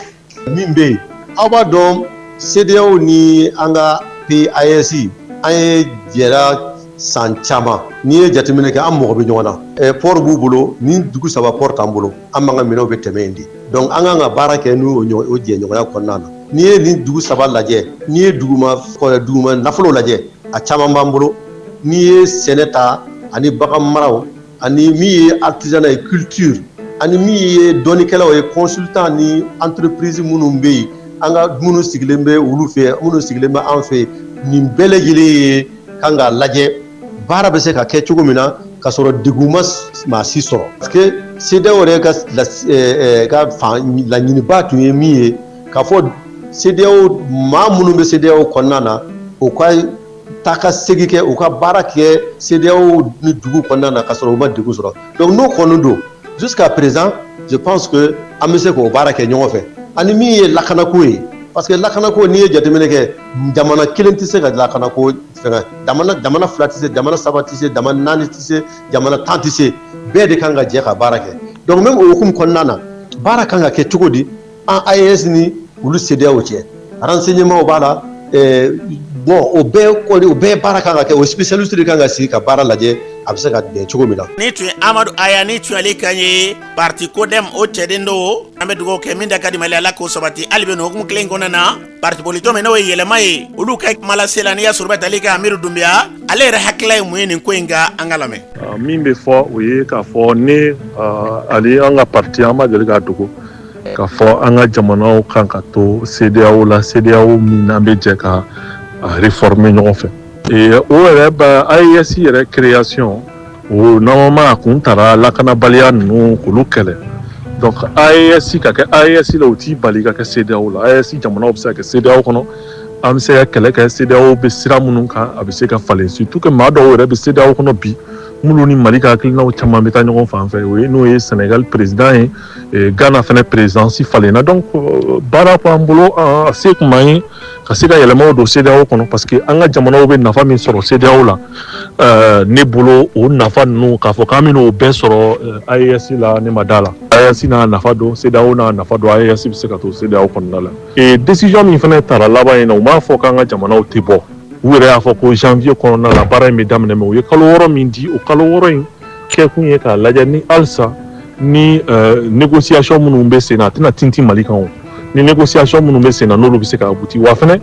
min bɛ yen, aw b'a dɔn, CEDEAO ni an ka pays AES, an ye jɛra san caman. N'i ye jateminɛ kɛ, an mɔgɔ bɛ ɲɔgɔn na. Port b'u bolo, ni dugu saba port t'an bolo, an b'an ka minɛnw bɛ tɛmɛ yen de. Donc an kan ka baara kɛ n'o o jɛɲɔgɔnya kɔnɔna na. N'i ye nin dugu saba lajɛ, n'i ye duguma nafolo lajɛ, a caman b'an bolo. N'i ye sɛnɛ ta ani bagan maraw Ani min ye artisanat ye, culture, ani min ye dɔnnikɛlaw ye, consultant ni entreprise minnu bɛ yen, an ka minnu sigilen bɛ olu fɛ, minnu sigilen bɛ an fɛ, nin bɛɛ lajɛlen ye kan k'a lajɛ baara bɛ se ka kɛ cogo min na ka sɔrɔ degun ma maa si sɔrɔ, parce que CEDEAO yɛrɛ ka fan laɲiniba tun ye min ye, k'a fɔ CEDEAO maa minnu bɛ CEDEAO kɔnɔna na, u ka taa ka segin kɛ, u ka baara kɛ CEDEAO ni dugu kɔnɔna na ka sɔrɔ u ma degun sɔrɔ. Donc n'o kɔni don, jusqu'à présent, je pense que an bɛ se k'o baara kɛ ɲɔgɔn fɛ. Ani min ye lakanako ye, parce que lakanako, n'i ye jateminɛ kɛ, jamana kelen tɛ se ka lakanako fɛngɛ, jamana fila tɛ se, jamana saba tɛ se, jamana naani tɛ se, jamana 10 tɛ se. Bɛɛ de kan ka jɛ ka baara kɛ. Donc même o hukumu kɔnɔna na, baara kan ka kɛ cogo di an AES ni olu CEDEAO cɛ? Renseignement b'a la. Bon, o bɛɛ kɔni, o bɛɛ baara kan ka kɛ, o spécialiste de kan ka sigi ka baara lajɛ, a bɛ se ka bɛn cogo min na. Ni tun ye Amadu Aya, ni tun ale kan ye, parti CODEM o cɛden don. An bɛ dugawu kɛ, min da ka di Mali, Ala k'o sabati. Hali bɛ nin hukumu kelen kɔnɔna na, parti politique min n'o ye Yɛlɛma ye, olu ka kumalasela, n'i y'a sɔrɔ bɛ tali kɛ Amidu Dunbiya, ale yɛrɛ hakilila ye mun ye nin ko in kan? An ka lamɛn. Min bɛ fɔ, o ye k'a fɔ ne ani an ka parti, an ma deli k'a dogo k'a fɔ an ka jamanaw kan ka to CEDEAO la, CEDEAO min n'an bɛ jɛ ka réformer ɲɔgɔn fɛ. O yɛrɛ ba AES yɛrɛ création o, normalement a kun tara lakanabaliya ninnu k'olu kɛlɛ. Donc AES ka kɛ AES la, o t'i bali ka kɛ CEDEAO la. AES jamanaw bɛ se ka kɛ CEDEAO kɔnɔ, an bɛ se ka kɛlɛ kɛ CEDEAO bɛ sira minnu kan, a bɛ se ka falen, surtout que maa dɔw yɛrɛ bɛ CEDEAO kɔnɔ bi, minnu ni Mali ka hakilinaw caman bɛ taa ɲɔgɔn fan fɛ. O ye n'o ye Sénégal président ye, Ghana fana présidence falenna. Donc baara b'an bolo, a se kun b'an ye ka se ka yɛlɛmaw don CEDEAO kɔnɔ, parce que an ka jamanaw bɛ nafa min sɔrɔ CEDEAO la, ne bolo o nafa ninnu, k'a fɔ k'an bɛ n'o bɛɛ sɔrɔ AES la, ne ma da la. AES n'a nafa don, CEDEAO n'a nafa don, AES bɛ se ka to CEDEAO kɔnɔna la. Et décision min fana tara laban in na, u m'a fɔ k'an ka jamanaw tɛ bɔ. U yɛrɛ y'a fɔ ko janvier kɔnɔna la baara in bɛ daminɛ, mais u ye kalo 6 min di, o kalo 6 in kɛkun ye k'a lajɛ ni halisa ni négociation minnu bɛ sen na, a tɛna tintin Mali kan. O ni négociation minnu bɛ sen na, n'olu bɛ se ka aboutir wa fɛnɛ,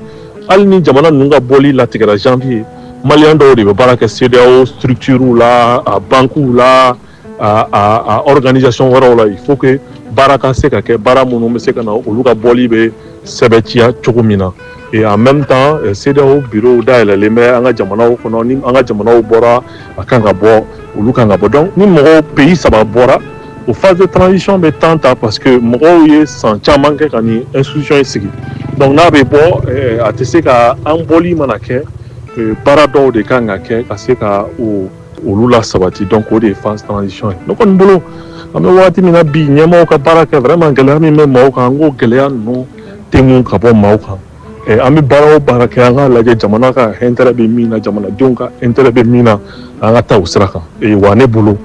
hali ni jamana ninnu ka bɔli latigɛra janvier, maliyɛn dɔw de bɛ baara kɛ CEDEAO structure la, a banques la, a organisation wɛrɛw la. Il faut que baara ka se ka kɛ, baara minnu bɛ se ka na olu ka bɔli bɛ sɛbɛntiya cogo min na. Et en même temps, CEDEAO bureau dayɛlɛlen bɛ an ka jamanaw kɔnɔ. Ni an ka jamanaw bɔra, a kan ka bɔ, olu kan ka bɔ. Donc ni mɔgɔw pays saba bɔra, o phase de transition bɛ temps ta, parce que mɔgɔw ye san caman kɛ ka nin institution in sigi. Donc n'a bɛ bɔ, a tɛ se ka an bɔli mana kɛ, baara dɔw de kan ka kɛ ka se ka o olu la sabati. Donc o de ye phase transition ye. Ne kɔni bolo, an bɛ waati min na bi, ɲɛmaaw ka baara kɛ, vraiment gɛlɛya min bɛ maaw kan, an k'o gɛlɛya ninnu tengun ka bɔ maaw kan. An bɛ baara o baara kɛ, an k'a lajɛ jamana ka intérêt bɛ min na, jamanadenw ka intérêt bɛ min na, an ka taa o sira kan. Wa ne bolo,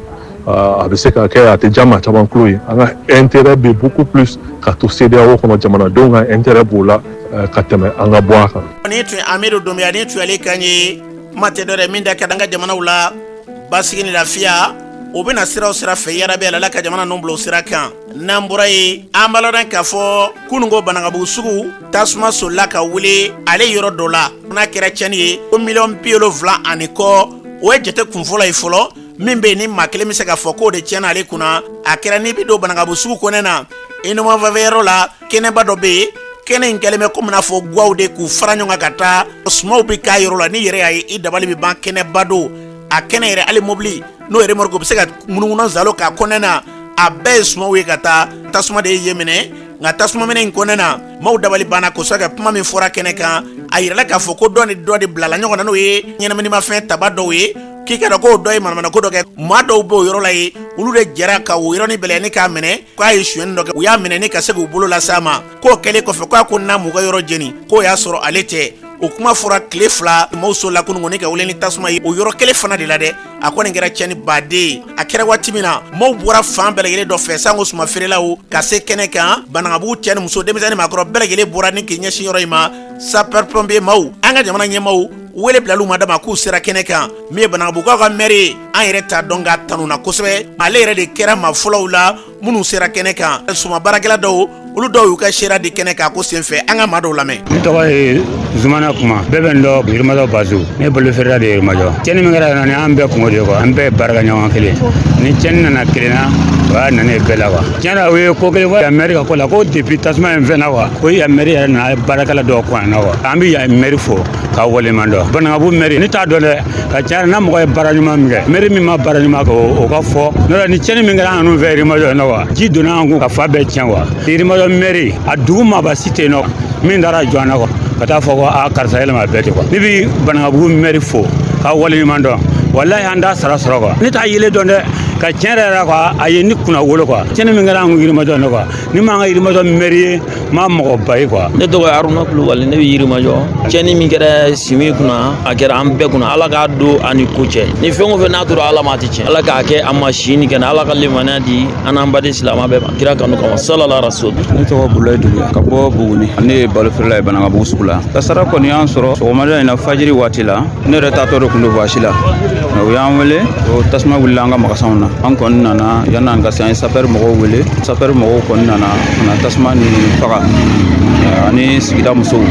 a bɛ se ka kɛ, a tɛ diya maa caman tulo ye, an ka intérêt bɛ beaucoup plus ka to CEDEAO kɔnɔ, jamanadenw ka intérêt b'o la ka tɛmɛ an ka bɔ a kan. Ni tun ye Amidu Dunbiya, ni tun ale kan ye. Kuma tɛ dɔ dɛ, min da ka an ka jamanaw la basigi ni lafiya, o bɛna sira o sira fɛ, yarabi Ala ka jamana ninnu bila o sira kan. N'an bɔra yen, an b'a lɔn k'a fɔ kununko Banankabugu sugu tasuma solila ka wuli ale yɔrɔ dɔ la, n'a kɛra tiɲɛni ye ko miliyɔn 70 ani kɔ. O ye jate kunfɔlɔ ye fɔlɔ min bɛ yen, ni maa kelen bɛ se k'a fɔ k'o de tiɲɛna ale kunna. A kɛra n'i bɛ don Banankabugu sugu kɔnɛ na, Inoma yɔrɔ la, kɛnɛba dɔ bɛ yen. Kɛnɛ in kɛlen bɛ komi n'a fɔ guwaw de k'u fara ɲɔgɔn kan ka taa sumaw bɛ k'a yɔrɔ la. N'i yɛrɛ y'a ye, i dabali bɛ ban. Kɛnɛba don a kɛnɛ yɛrɛ, hali mobili n'o yɛrɛ remorque bɛ se ka munumunu zalo k'a kɔnɛ na, a bɛɛ ye sumaw ye ka taa. Tasuma de ye yen minɛ, nka tasuma minɛ in kɔnɛ na, maaw dabali banna kosɛbɛ. Kuma min fɔra kɛnɛ kan, a yirala k'a fɔ ko dɔ ni dɔ de bilala ɲɔgɔn na, n'o ye ɲɛnaminimafɛn taba dɔw ye, k'i ka dɔn k'o dɔ ye manamana ko dɔ kɛ. Maa dɔw b'o yɔrɔ la yen, olu de jɛra ka o yɔrɔnin bɛlɛni k'a minɛ, k'a ye sonyɛni dɔ kɛ. U y'a minɛ ni ka se k'u bolo lase a ma. K'o kɛlen kɔfɛ, k'a ko n'a m'u ka yɔrɔ jeni, k'o y'a sɔrɔ ale tɛ. O kuma fɔra tile 2, maaw solila kunun ni ka wuli ni tasuma ye o yɔrɔ kelen fana de la dɛ. A kɔni kɛra tiɲɛni baden ye. A kɛra waati min na, maaw bɔra fan bɛɛ lajɛlen dɔ fɛ, sanko suma feerelaw ka se kɛnɛ kan. Banankabugu cɛ ni muso, denmisɛnnin, maakɔrɔ bɛɛ lajɛlen bɔra ni k'i ɲɛsin yɔrɔ in ma. Sapeur pompier maaw, an ka jamana ɲɛmaaw, wele bilal'u ma dama k'u sera kɛnɛ kan. Min ye Banankabugukaw ka maire ye, an yɛrɛ t'a dɔn k'a tanu na kosɛbɛ, ale yɛrɛ de kɛra maa fɔlɔw la minnu sera kɛnɛ kan. Suma baarakɛla dɔw, Olu dɔw y'u ka seereya di kɛnɛ kan ko senfɛ. An ka maa dɔw lamɛn. Ne tɔgɔ ye Zumana Kuma, bɛɛ bɛ n dɔn Yirimajɔ Bazu. Ne balo feerela de ye Yirimajɔ. Tiɲɛni min kɛra yan, an bɛɛ kungo de ye quoi, an bɛɛ ye baara kɛ ɲɔgɔn kelen. Ni tiɲɛni nana kelen na, o y'a nana bɛɛ la quoi. Tiɲɛ na, u ye ko kelen fɔ yan mɛri ka ko la, ko depuis tasuma in fɛn na quoi, ko yan mɛri yɛrɛ nana baarakɛla dɔw kɔn na quoi. An bɛ yan mɛri fo ka waleɲuman dɔn. Banankabugu mɛri, ne t'a dɔn dɛ, ka tiɲɛ na, mɔgɔ ye baara ɲuman min kɛ, mɛri min ma baara ɲuman kɛ, o ka fɔ. N'o tɛ, ni tiɲɛni min kɛra an fɛ Yirimajɔ yen nɔ quoi, ji donna an kun ka fa bɛɛ tiɲɛ quoi. Yirimajɔ mɛri, a dugu maaba si tɛ yen nɔ min taara jɔ an na quoi, ka taa fɔ ko aa karisa yɛlɛma bɛɛ ten quoi. Ne bi Banankabugu mɛri fo ka waleɲuman dɔn. Walahi, an t'a sara sɔrɔ quoi. Ne t'a yelen dɔn dɛ, ka tiɲɛ yɛrɛ yɛrɛ quoi, a ye ni kunna wolo quoi. Tiɲɛni min kɛra an kun Yirimajɔ yen nɔ quoi, ni m'an ka Yirimajɔ mɛri ye, ma mɔgɔba ye quoi. Ne tɔgɔ ye Haruna Kulubali, ne bɛ Yirimajɔ. Tiɲɛni min kɛra Simi kunna, a kɛra an bɛɛ kunna. Ala k'a don a ni ko cɛ. Ni fɛn o fɛn n'a tora Ala ma, a tɛ tiɲɛ. Ala k'a kɛ a ma si ni kɛnɛ. Ala ka limaniya di an n'an baden silamɛ bɛɛ ma, kira kanu kama, salala rasul. Ne tɔgɔ Bulayi Duguya, ka bɔ Buguni. Ne ye balofeerela ye Banankabugu sugu la. Kasara kɔni y'an sɔrɔ sɔgɔmada in na, fajiri waati la. Ne yɛrɛ taatɔ de tun don voyage la, u y'an wele o tasuma wulila an ka magasanw na. An kɔni nana, yan'an ka se, an ye sapeur mɔgɔw wele. Sapeur mɔgɔw kɔni nana ka na tasuma ni faga, ani sigida musow.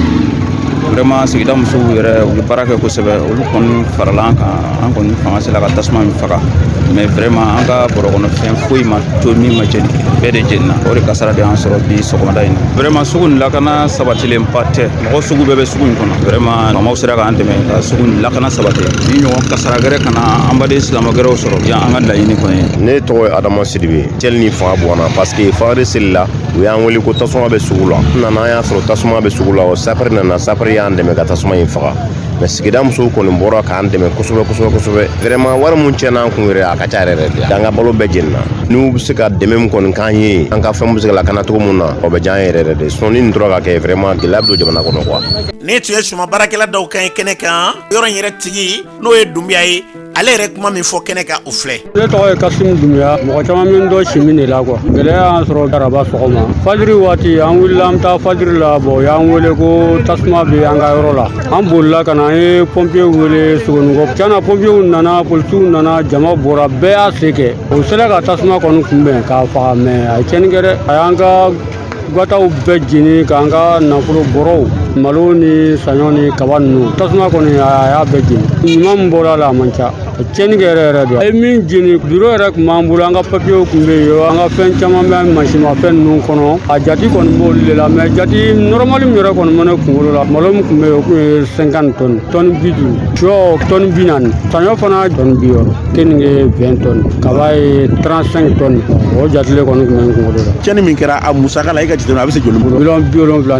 Vraiment, sigida musow yɛrɛ, u ye baara kɛ kosɛbɛ. Olu kɔni farala an kan, an kɔni fanga sera ka tasuma min faga. Mais vraiment, an ka bɔrɔ kɔnɔ fɛn foyi ma to min ma jeni, bɛɛ de jenina. O de kasara de y'an sɔrɔ bi sɔgɔmada in na. Vraiment, sugu nin lakana sabatilenba tɛ, mɔgɔ sugu bɛɛ bɛ sugu in kɔnɔ. Vraiment, faamaw sera k'an dɛmɛ ka sugu nin lakana sabati, ni ɲɔgɔn kasara gɛrɛ kana an baden silamɛ gɛrɛw sɔrɔ yan, an ka laɲini kɔni ye. Ne tɔgɔ ye Adama Sidibe. Cɛli ni fanga bɔnna parce que fajiri seli la, u y'an wele ko tasuma bɛ sugu la. N nana, an y'a sɔrɔ tasuma bɛ sugu la. O sapeur nana, sapeur y'an dɛmɛ ka tasuma in faga. Mais sigida musow kɔni bɔra k'an dɛmɛ kosɛbɛ kosɛbɛ kosɛbɛ. Vraiment, wari mun tiɲɛna an kun yɛrɛ, a ka ca yɛrɛ yɛrɛ de. An ka balo bɛɛ jenina. N'u bɛ se ka dɛmɛ min kɔni k'an ye, an ka fɛn bɛ se ka lakana cogo mun na, o bɛ diya an yɛrɛ yɛrɛ de. Sinon ni nin tora ka kɛ, vraiment, gɛlɛya bɛ don jamana kɔnɔ quoi. Nin tun ye suma baarakɛla dɔw kan ye kɛnɛ kan. Yɔrɔ in yɛrɛ tigi, n'o ye Dunbiya ye, ale yɛrɛ kuma min fɔ kɛnɛ kan, o filɛ. Ne tɔgɔ ye Kasimu Dunbiya. Mɔgɔ caman bɛ n dɔn Simi de la quoi. Gɛlɛya y'an sɔrɔ araba sɔgɔma fajiri waati. An wulila, an bɛ taa fajiri la. Bon, u y'an wele ko tasuma bɛ an ka yɔrɔ la. An bolila ka na, an ye pompier wele Sogonikɔ. Tiɲɛ na, pompierw nana, polisiw nana, jama bɔra, bɛɛ y'a se kɛ. U sera ka tasuma kɔni kunbɛn k'a faga, mais a ye tiɲɛni kɛ dɛ. A y'an ka gataw bɛɛ jeni, k'an ka nafolo bɔrɔw, malo ni saɲɔ ni kaba ninnu, tasuma kɔni a y'a bɛɛ jeni. Ɲuman min bɔra a la, a man ca. A tiɲɛni kɛ yɛrɛ yɛrɛ de. A ye min jeni, biro yɛrɛ tun b'an bolo, an ka papiyew tun bɛ yen, an ka fɛn caman bɛ mansinmafɛn ninnu kɔnɔ. A jati kɔni b'olu de la, mais jati normal min yɛrɛ kɔni bɛ ne kunkolo la, malo min tun bɛ yen, o tun ye 50 tonnes, tonne 50, sɔ tonne 40, saɲɔ fana tonne 60, keninge 20 tonnes, kaba ye 35 tonnes. O jatilen kɔni tun bɛ n kunkolo la. Tiɲɛni min kɛra a musaka la, e ka jateminɛ, a bɛ se joli ma? 72 miliyɔn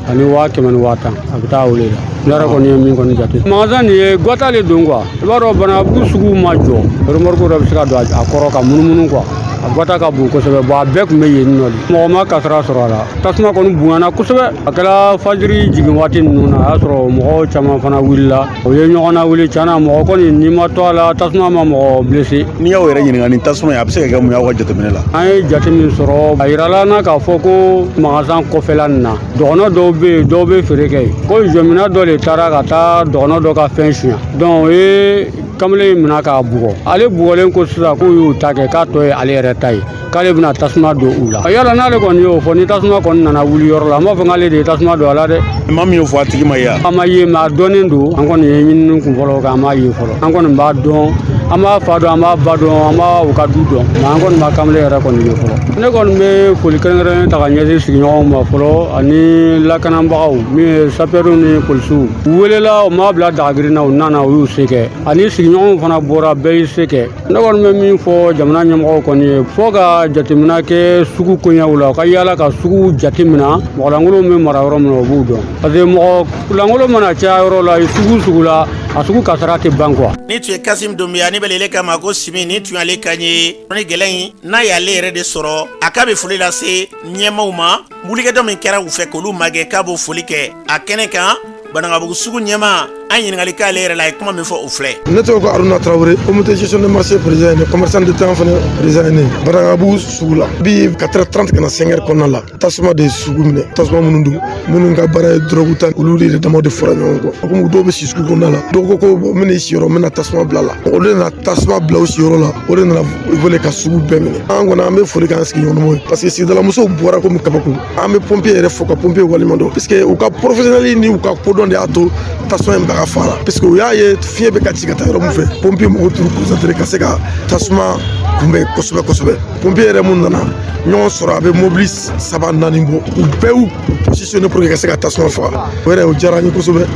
ani 110 000, a bɛ taa o de la. Ne yɛrɛ kɔni ye min kɔni jate, magasin nin ye gata de don quoi. I b'a dɔn, Banabugu sugu ma jɔ, remorque dɔ bɛ se ka don a kɔrɔ ka munumunu quoi. A gata ka bon kosɛbɛ. Bon, a bɛɛ tun bɛ yen nɔ de, mɔgɔ ma kasara sɔrɔ a la. Tasuma kɔni bonyana kosɛbɛ. A kɛra fajiri jigin waati ninnu na, a y'a sɔrɔ mɔgɔw caman fana wulila, o ye ɲɔgɔn na wuli. Tiɲɛ na, mɔgɔ kɔni n'i ma to a la, tasuma ma mɔgɔ blessé. N'i y'aw yɛrɛ ɲininka, nin tasuma in, a bɛ se ka kɛ mun ye aw ka jateminɛ la? An ye jate min sɔrɔ, a yirala an na k'a fɔ ko magasin kɔfɛla nin na, dɔgɔnɔ dɔw bɛ yen, dɔw bɛ feere kɛ yen, ko jɔnminɛ dɔ de taara ka taa dɔgɔnɔ dɔ ka fɛn suɲɛ. Donc o ye kamalen in minɛ k'a bugɔ. Ale bugɔlen ko sisan k'u y'u ta kɛ, k'a tɔ ye ale yɛrɛ ta ye, k'ale bɛna tasuma don u la. Yala n'ale kɔni y'o fɔ, ni tasuma kɔni nana wuli yɔrɔ la, an b'a fɔ k'ale de ye tasuma don a la dɛ. Maa min y'o fɔ, a tigi ma ye wa? A ma ye, mais a dɔnnen don. An kɔni ye ɲinini kun fɔlɔ kɛ, an m'a ye fɔlɔ. An kɔni b'a dɔn, an b'a fa dɔn, an b'a ba dɔn, an b'a u ka du dɔn, mais an kɔni ma kamalen yɛrɛ kɔni ye fɔlɔ. Ne kɔni bɛ foli kɛrɛnkɛrɛnnen ta ka ɲɛsin sigiɲɔgɔnw ma fɔlɔ, ani lakanabagaw min ye sapɛriw ni polisiw. U welela, u m'a bila dagagirin na, u nana, u y'u se kɛ, ani sigiɲɔgɔnw fana bɔra, bɛɛ y'i se kɛ. Ne kɔni bɛ min fɔ jamana ɲɛmɔgɔw kɔni ye, fo ka jateminɛ kɛ sugu koɲɛw la, u ka yaala ka sugu jateminɛ, mɔgɔlankolonw bɛ mara yɔrɔ min na, u b'u dɔn, parce que mɔgɔ lankolon mana caya yɔrɔ la, sugu sugu la, a sugu kasara tɛ ban quoi. Ni tun ye Kasim Dunbiya ni bɛlele kama ko Simi, ni tun y'ale kan ye. Ni gɛlɛn in n'a y'ale yɛrɛ de sɔrɔ, a k'a bɛ foli lase ɲɛmaaw ma, wulikajɔ min kɛra u fɛ k'olu magɛn, k'a b'o foli kɛ a kɛnɛ kan. Banankabugu sugu ɲɛmaa. An ɲininkali k'ale yɛrɛ la, a ye kuma min fɔ, o filɛ. Ne tɔgɔ ko Aruna Tarawele, comité gestion de marché président ye, commerçant de temps fana président ye. Ne Banankabugu sugu la bi, 4h30 ka na 5h kɔnɔna la, tasuma de ye sugu minɛ. Tasuma minnu don, minnu ka baara ye dɔrɔgu ta, olu de dama de fɔra ɲɔgɔn kɔ. Komi dɔw bɛ si sugu kɔnɔna la, dɔw ko ko n bɛna i siyɔrɔ, n bɛna tasuma bila la. Olu de nana tasuma bila u siyɔrɔ la, o de nana wele ka sugu bɛɛ minɛ. An kɔni, an bɛ foli k'an sigiɲɔgɔnw ye, parce que sigidalamusow bɔra komi kabako. An bɛ pompier yɛrɛ fo ka pompier waleɲuman dɔn, parce que u ka professionnel ni u ka kodɔn de y'a to tasuma in baga fara, parce que u y'a ye fiɲɛ bɛ ka ci ka taa yɔrɔ min fɛ. Pompier mɔgɔw t'u concentré ka se ka tasuma kunbɛn kosɛbɛ kosɛbɛ. Pompier yɛrɛ mun nana ɲɔgɔn sɔrɔ, a bɛ mobili saba naani bɔ, u bɛɛ y'u positionné pour que ka se ka tasuma faga. O yɛrɛ, o diyara an ye kosɛbɛ.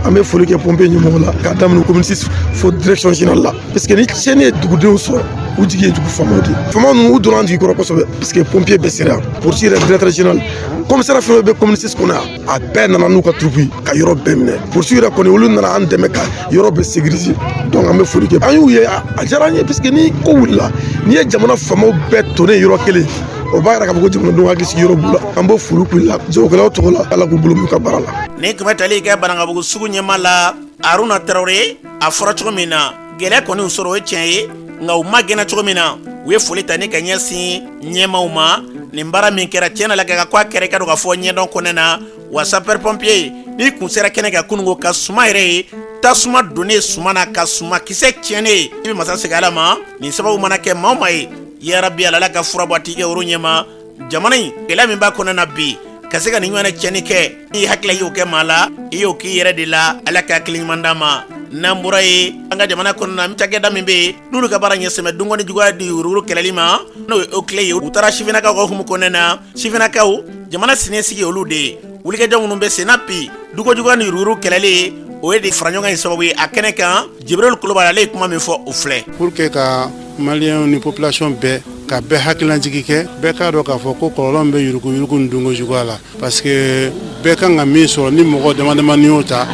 An bɛ foli kɛ pompier ɲɛmɔgɔ la, k'a daminɛ commune 6 fo direction générale la, parce que ni tiɲɛni ye dugudenw sɔrɔ, u jigi ye dugu faamaw de ye. Faamaw ninnu, u donna an jigi kɔrɔ kosɛbɛ, parce que pompier bɛɛ sera yan, polisi yɛrɛ, directeur général, commissaire fɛn fɛn bɛ commune 6 kɔnɔ yan, a bɛɛ nana n'u ka troupe ye ka yɔrɔ bɛɛ minɛ. Polisi yɛrɛ kɔni, olu nana an dɛmɛ ka yɔrɔ bɛɛ sécuriser. Donc an bɛ foli kɛ. An y'u ye, a diyara an ye, parce que ni ko wulila, n'i ye jamana faamaw bɛɛ tonnen yɔrɔ kelen, o b'a yira k'a fɔ ko jamanadenw hakili sigi yɔrɔ b'u la. An b'o foli k'u la jagokɛlaw tɔgɔ la. Ala k'u bolo m'u ka baara la. Nin tun bɛ tali kɛ Banankabugu sugu ɲɛmaa la, Aruna Tarawele. A fɔra cogo min na, gɛlɛya kɔni y'u sɔrɔ, o ye tiɲɛ ye, nka u ma gɛnna cogo min na, u ye foli ta ni ka ɲɛsin ɲɛmaaw ma. Nin baara min kɛra, tiɲɛ la ka ko a kɛra, i ka dɔn k'a fɔ ɲɛdɔn kɔnɛ na wa. Sapeur pompier ni kun sera kɛnɛ kan kununko ka suma yɛrɛ ye, tasuma donnen suma na ka suma kisɛ tiɲɛnen ye. I bɛ masa segin Ala ma. Nin sababu mana kɛ maa o maa ye, yarabi Ala ka fura bɔ a tigi woro ɲɛma. Jamana in, gɛlɛya min b'a kɔnɔ na bi, ka se ka nin ɲɔgɔnna tiɲɛni kɛ, i hakili y'o kɛ maa la, i y'o k'i yɛrɛ de la. Ala ka hakili ɲuman d'an ma. N'an bɔra yen, an ka jamana kɔnɔna na, cakɛda min bɛ yen n'olu ka baara ɲɛsin bɛ dunkɔni juguya di yurugu kɛlɛli ma, n'o ye OCLEI ye, u taara sifinnakaw ka hukumu kɔnɔna na. Sifinnakaw, jamana siniɲɛsigi olu de ye. Wulikajɔ minnu bɛ sen na bi, duko juguya ni yurugu kɛlɛli, o ye de faraɲɔgɔn in sababu ye. A kɛnɛ kan, Jibril Kulubali, ale ye kuma min fɔ, o filɛ. Pour que ka maliyɛnw ni population bɛɛ ka bɛɛ hakililajigi kɛ, bɛɛ k'a dɔn k'a fɔ ko kɔlɔlɔ min bɛ yuruguyurugu ni dunko juguya la, parce que bɛɛ kan ka min sɔrɔ, ni mɔgɔ dama damani y'o ta,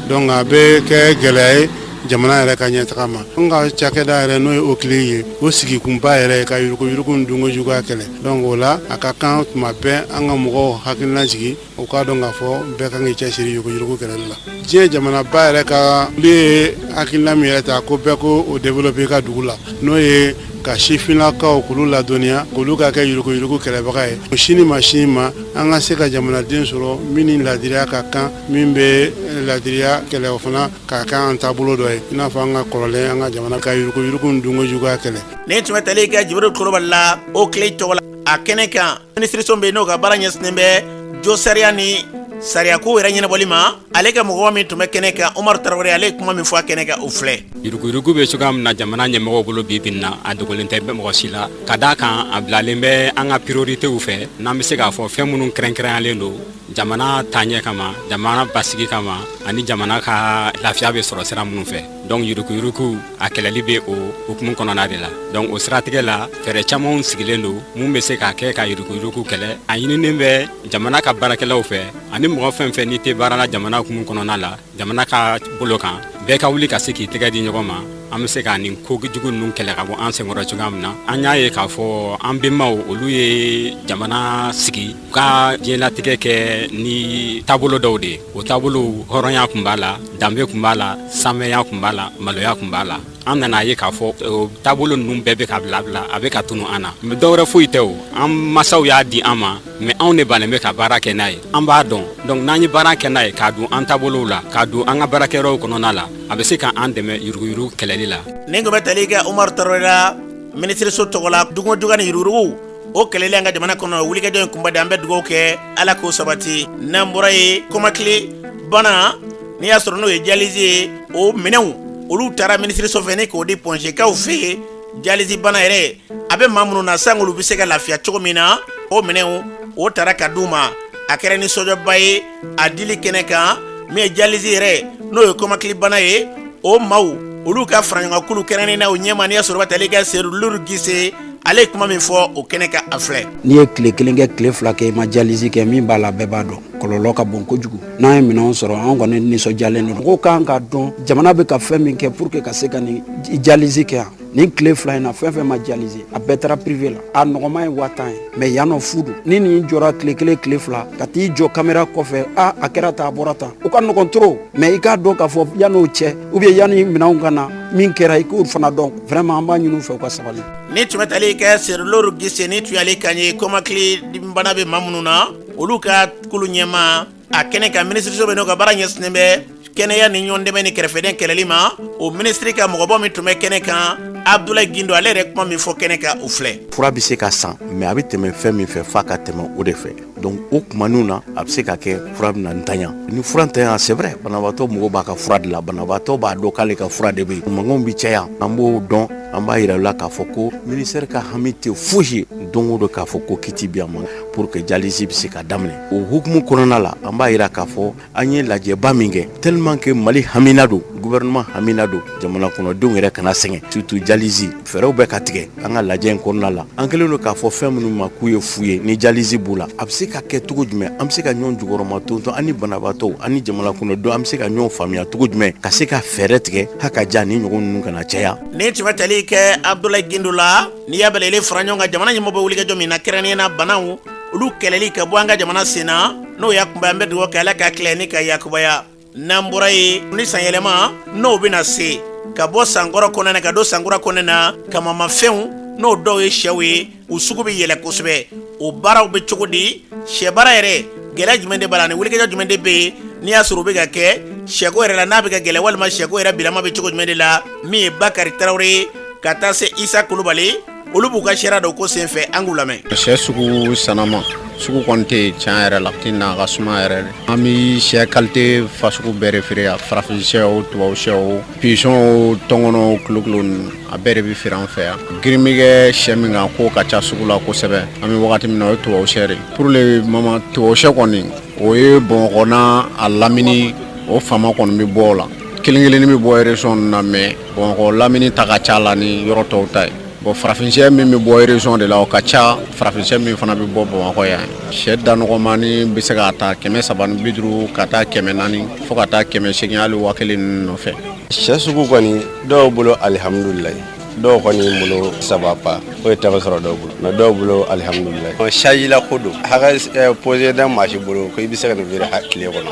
donc a bɛ kɛ gɛlɛya ye jamana yɛrɛ ka ɲɛtaga ma. An ka cakɛda yɛrɛ, n'o ye OCLEI ye, o sigikunba yɛrɛ ye ka yuruguyurugu ni dunko juguya kɛlɛ. Donc o la, a ka kan tuma bɛɛ an ka mɔgɔw hakililajigi, u k'a dɔn k'a fɔ bɛɛ kan k'i cɛsiri yuruguyurugu kɛlɛli la. Diɲɛ jamanaba yɛrɛ ka olu ye hakilina min yɛrɛ ta ko bɛɛ ko o développer i ka dugu la, n'o ye ka sifinnakaw k'olu ladɔnniya, k'olu ka kɛ yuruguyurugu kɛlɛbaga ye. Sini ma sini ma, an ka se ka jamanaden sɔrɔ min ni ladiriya ka kan, min bɛ ladiriya kɛlɛ, o fana k'a kɛ an taabolo dɔ ye, i n'a fɔ an ka kɔrɔlen an ka jamana ka yuruguyurugu ni dunko juguya kɛlɛ. Nin tun bɛ tali kɛ Jibril Kulubali la, OCLEI tɔgɔ la. A kɛnɛ kan, minisiriso bɛ yen n'o ka baara ɲɛsinnen bɛ jo sariya ni sariyako yɛrɛ ɲɛnabɔli ma, ale ka mɔgɔ min tun bɛ kɛnɛ kan, Umaru Tarawele, ale ye kuma min fɔ a kɛnɛ kan, o filɛ. Yuruguyurugu bɛ cogoya min na jamana ɲɛmɔgɔw bolo bi bi in na, a dogolen tɛ mɔgɔ si la, ka d'a kan a bilalen bɛ an ka prioritéw fɛ, n'an bɛ se k'a fɔ fɛn minnu kɛrɛnkɛrɛnyalen don jamana taaɲɛ kama, jamana basigi kama, ani jamana ka lafiya bɛ sɔrɔ sira minnu fɛ. Donc yuruguyurugu a kɛlɛli bɛ o hukumu kɔnɔna de la. Donc o siratigɛ la, fɛɛrɛ camanw sigilen don mun bɛ se k'a kɛ ka yuruguyurugu kɛlɛ. A ɲininen bɛ jamana ka baarakɛlaw fɛ, ani mɔgɔ fɛn fɛn n'i tɛ baara la jamana hukumu kɔnɔna la, jamana ka bolo kan, bɛɛ ka wuli ka se k'i tɛgɛ di ɲɔgɔn ma, an bɛ se ka nin ko jugu ninnu kɛlɛ ka bɔ an senkɔrɔ cogoya min na. An y'a ye k'a fɔ an bɛnbaw, olu ye jamana sigi, u ka diɲɛlatigɛ kɛ ni taabolo dɔw de ye. O taabolo, hɔrɔnya tun b'a la, danbe tun b'a la, sanmɛya tun b'a la, maloya tun b'a la. An nana ye k'a fɔ o taabolo ninnu bɛɛ bɛ ka bila bila, a bɛ ka tunu an na. Mais dɔwɛrɛ foyi tɛ, o an masaw y'a di an ma, mais anw de bannen bɛ ka baara kɛ n'a ye. An b'a dɔn. Donc n'an ye baara kɛ n'a ye, k'a don an taabolow la, k'a don an ka baarakɛyɔrɔw kɔnɔna la, a bɛ se k'an dɛmɛ yuruguyurugu kɛlɛli la. Nin tun bɛ tali kɛ Umaru Tarawele la, minisiriso tɔgɔ la. Dunko juguya ni yuruguyurugu, o kɛlɛli an ka jamana kɔnɔ, wulikajɔ in kunba de. An bɛ dugawu kɛ, Ala k'o sabati. N'an bɔra yen, kɔmakili bana, n'i y'a sɔrɔ n'o ye dialyse ye, o minɛnw, olu taara minisiriso fɛ ni k'o di pɔnzekaw fɛ yen. Dialyse bana yɛrɛ, a bɛ maa minnu na, sango olu bɛ se ka lafiya cogo min na, o minɛnw, o taara ka d'u ma. A kɛra nisɔndiyaba ye a dili kɛnɛ kan. Min ye dialyse yɛrɛ, n'o ye kɔmakili bana ye, o maaw, olu ka faraɲɔgɔnkulu kɛrɛnnen na, o ɲɛmaa, n'i y'a sɔrɔ tali kɛ Sedu Luru Gise, ale ye kuma min fɔ o kɛnɛ kan, a filɛ. N'i ye tile kelen kɛ, tile 2 kɛ, i ma dialyse kɛ, min b'a la, bɛɛ b'a dɔn, kɔlɔlɔ ka bon kojugu. N'an ye minɛnw sɔrɔ, an kɔni nisɔndiyalen don. Mɔgɔw kan k'a dɔn jamana bɛ ka fɛn min kɛ pour que ka se ka nin dialyse kɛ yan. Nin tile 2 in na, fɛn fɛn ma dialyser, a bɛɛ taara privé la. A nɔgɔma ye 10 000 ye, mais yan nɔ fu don. Ni nin jɔra tile 1, tile 2, ka t'i jɔ caméra kɔfɛ, a a kɛra tan, a bɔra tan, o ka nɔgɔn trop. Mais i k'a dɔn k'a fɔ yan'o cɛ ou bien yanni minɛnw ka na, min kɛra, i k'o fana dɔn. Vraiment, an b'a ɲini u fɛ, u ka sabali. Ni tun bɛ tali kɛ Serlor Gise, ni tun y'ale kan ye, kɔmakili bana bɛ maa minnu na, olu ka kulu ɲɛmaa a kɛnɛ kan, minisiriso bɛ n'o ka baara ɲɛsinnen bɛ kɛnɛya ni ɲɔgɔn dɛmɛ ni kɛrɛfɛden kɛlɛli ma, o minisiri ka mɔgɔbɔ min tun bɛ kɛnɛ kan, Abdoulaye Guindo, ale yɛrɛ kuma min fɔ kɛnɛ kan, o filɛ. Fura bɛ se ka san, mais a bɛ tɛmɛ fɛn min fɛ, f'a ka tɛmɛ o de fɛ. Donc o kumaninw na, a bɛ se ka kɛ fura bɛna ntanya. Ni fura ntanya, c'est vrai, banabaatɔ mago b'a ka fura de la. Banabaatɔ b'a dɔn k'ale ka fura de bɛ yen, mankanw bɛ caya. An b'o dɔn, an b'a yira u la k'a fɔ ko ministère ka hami tɛ fosi ye don o don k'a fɔ ko kit bɛ yan ma pour que dialyse bɛ se ka daminɛ. O hukumu kɔnɔna la, an b'a yira k'a fɔ an ye lajɛba min kɛ, tellement que Mali hamina don, gouvernement hamina don, jamana kɔnɔdenw yɛrɛ kana sɛgɛn, surtout dialyse, fɛɛrɛw bɛ ka tigɛ. An ka lajɛ in kɔnɔna la, an kɛlen don k'a fɔ fɛn minnu ma k'u ye fu ye, ni dialyse b'u la, a bɛ se ka kɛ cogo jumɛn, an bɛ se ka ɲɔgɔn jukɔrɔma tontɔn, an ni banabaatɔw, an ni jamana kɔnɔdenw, an bɛ se ka ɲɔgɔn faamuya cogo jumɛn ka se ka fɛɛrɛ tigɛ haka ja ni ɲɔgɔn ninnu kana caya. Ni tun bɛ tali kɛ Abdoulaye Guindo la, n'i y'a bɛɛ fara ɲɔgɔn kan, jamana ɲɛmɔgɔ bɛ wulikajɔ min na, kɛrɛnkɛrɛnnenya na banaw olu kɛlɛli ka bɔ an ka jamana sen na, n'o y'a kunbɛ, an bɛ dugawu kɛ Ala ka tila ni ka yakubaya. N'an bɔra yen, ni sanyɛlɛma n'o bɛna se ka bɔ sankɔrɔ kɔnɔna na ka don sankura kɔnɔna na, kamamafɛnw, n'o dɔw ye sɛw ye, u sugu bɛ yɛlɛ kosɛbɛ. O baaraw bɛ cogo di? Sɛ baara yɛrɛ, gɛlɛya jumɛn de b'a la? Ni wulikajɔ jumɛn de bɛ yen n'i y'a sɔrɔ u bɛ ka kɛ sɛko yɛrɛ la, n'a bɛ ka gɛlɛya, walima sɛko yɛrɛ bilama bɛ cogo jumɛn de la? Min ye Bakari Tarawele ka taa se Isa Kulubali, olu b'u ka sira dɔn ko senfɛ, an k'u lamɛn. Sɛ sugu sanama, sugu kɔni tɛ yen tiɲɛ yɛrɛ la, tɛ na ka suma yɛrɛ de. An bɛ sɛ qualité fasugu bɛɛ de feere yan, farafin sɛ o, tubabu sɛ o, pigeon o, tɔnkɔnɔ o, kulokolo ninnu, a bɛɛ de bɛ feere an fɛ yan. Girin bɛ kɛ sɛ min kan k'o ka ca sugu la kosɛbɛ an bɛ wagati min na, o ye tubabu sɛ de ye. Pour le moment, tubabu sɛ kɔni, o ye Bamakɔ n'a a lamini, o fama kɔni bɛ bɔ o la. Kelen kelennin bɛ bɔ région ninnu na, mais Bamakɔ lamini ta ka ca la ni yɔrɔ tɔw ta ye. Bon, farafinsɛ min bɛ bɔ région de la, o ka ca farafinsɛ min fana bɛ bɔ Bamakɔ yan. Sɛ da nɔgɔmani bɛ se ka taa 350 ka taa 400 fo ka taa 800, hali 1000 ninnu nɔfɛ. Sɛ sugu kɔni, dɔw bolo alihamudulilayi, dɔw kɔni bolo ça va pas. O ye tɛgɛ sɔrɔ dɔw bolo, mais dɔw bolo alihamudulilayi. Sajila ko don, hakɛ posé da maa si bolo ko i bɛ se ka nin feere tile kɔnɔ.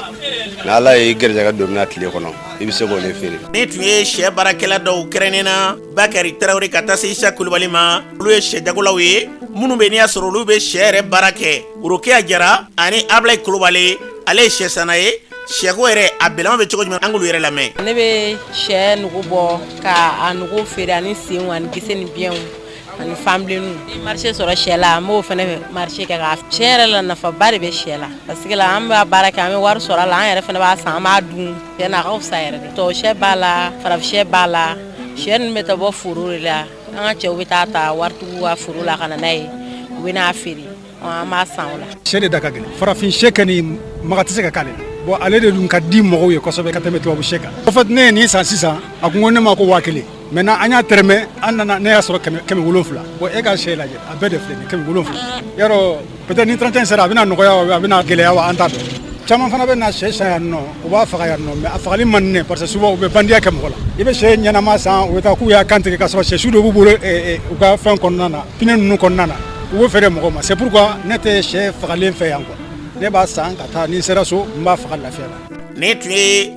N'Ala ye i garijɛgɛ don min na tile kɔnɔ, i bɛ se k'o de feere. Ni tun ye sɛ baarakɛla dɔw, kɛrɛnnen na Bakari Tarawele ka taa se Isa Kulubali ma, olu ye sɛ jagolaw ye minnu bɛ n'i y'a sɔrɔ olu bɛ sɛ yɛrɛ baara kɛ. Worokiya Jara ani Abulayi Kulubali, ale ye sɛ sanna ye. Sɛko yɛrɛ a bɛlɛma bɛ cogo jumɛn? An k'olu yɛrɛ lamɛn. Ne bɛ sɛ nugu bɔ ka a nugu feere, ani senw ani gese ni biɲɛw ani fanbilenninw. Ni marché sɔrɔ sɛ la, an b'o fana marché kɛ k'a. Tiɲɛ yɛrɛ la, nafaba de bɛ sɛ la, parce que la an b'a baara kɛ, an bɛ wari sɔrɔ a la, an yɛrɛ fana b'a san, an b'a dun. Tiɲɛ na, a ka fisa yɛrɛ de. Tubabu sɛ b'a la, farafin sɛ b'a la. Sɛ ninnu bɛ taa bɔ foro de la. An ka cɛw bɛ taa ta waritigiw ka foro la ka na n'a ye, u bɛ n'a feere, an b'a san o la. Sɛ de da ka gɛlɛn. Farafin sɛ kɔni, maga tɛ se ka k'ale la. Bon, ale de dun ka di mɔgɔw ye kosɛbɛ ka tɛmɛ tubabu sɛ kan. En fait, ne ye nin san sisan, a kun ko ne ma ko 1000. Maintenant an y'a tɛrɛmɛ, an nana, ne y'a sɔrɔ 700. Bon, e ka sɛ lajɛ, a bɛɛ de filɛ nin 700. Yarɔ, peut-être ni 31 sera, a bɛna nɔgɔya wa, a bɛna gɛlɛya wa, an t'a dɔn. Caman fana bɛ na sɛ san yan nɔ, u b'a faga yan nɔ, mais a fagali man di ne, parce que souvent u bɛ bandiya kɛ mɔgɔ la. I bɛ sɛ ɲɛnama san, u bɛ taa k'u y'a kantigɛ, k'a sɔrɔ sɛsu dɔ b'u bolo u ka fɛn kɔnɔna na, pinɛ ninnu kɔnɔna na, u b'o feere mɔgɔw ma. C'est pourquoi ne tɛ sɛ fagalen fɛ yan quoi. Ne b'a san ka taa, ni n sera so, n b'a faga lafiya la. Nin tun ye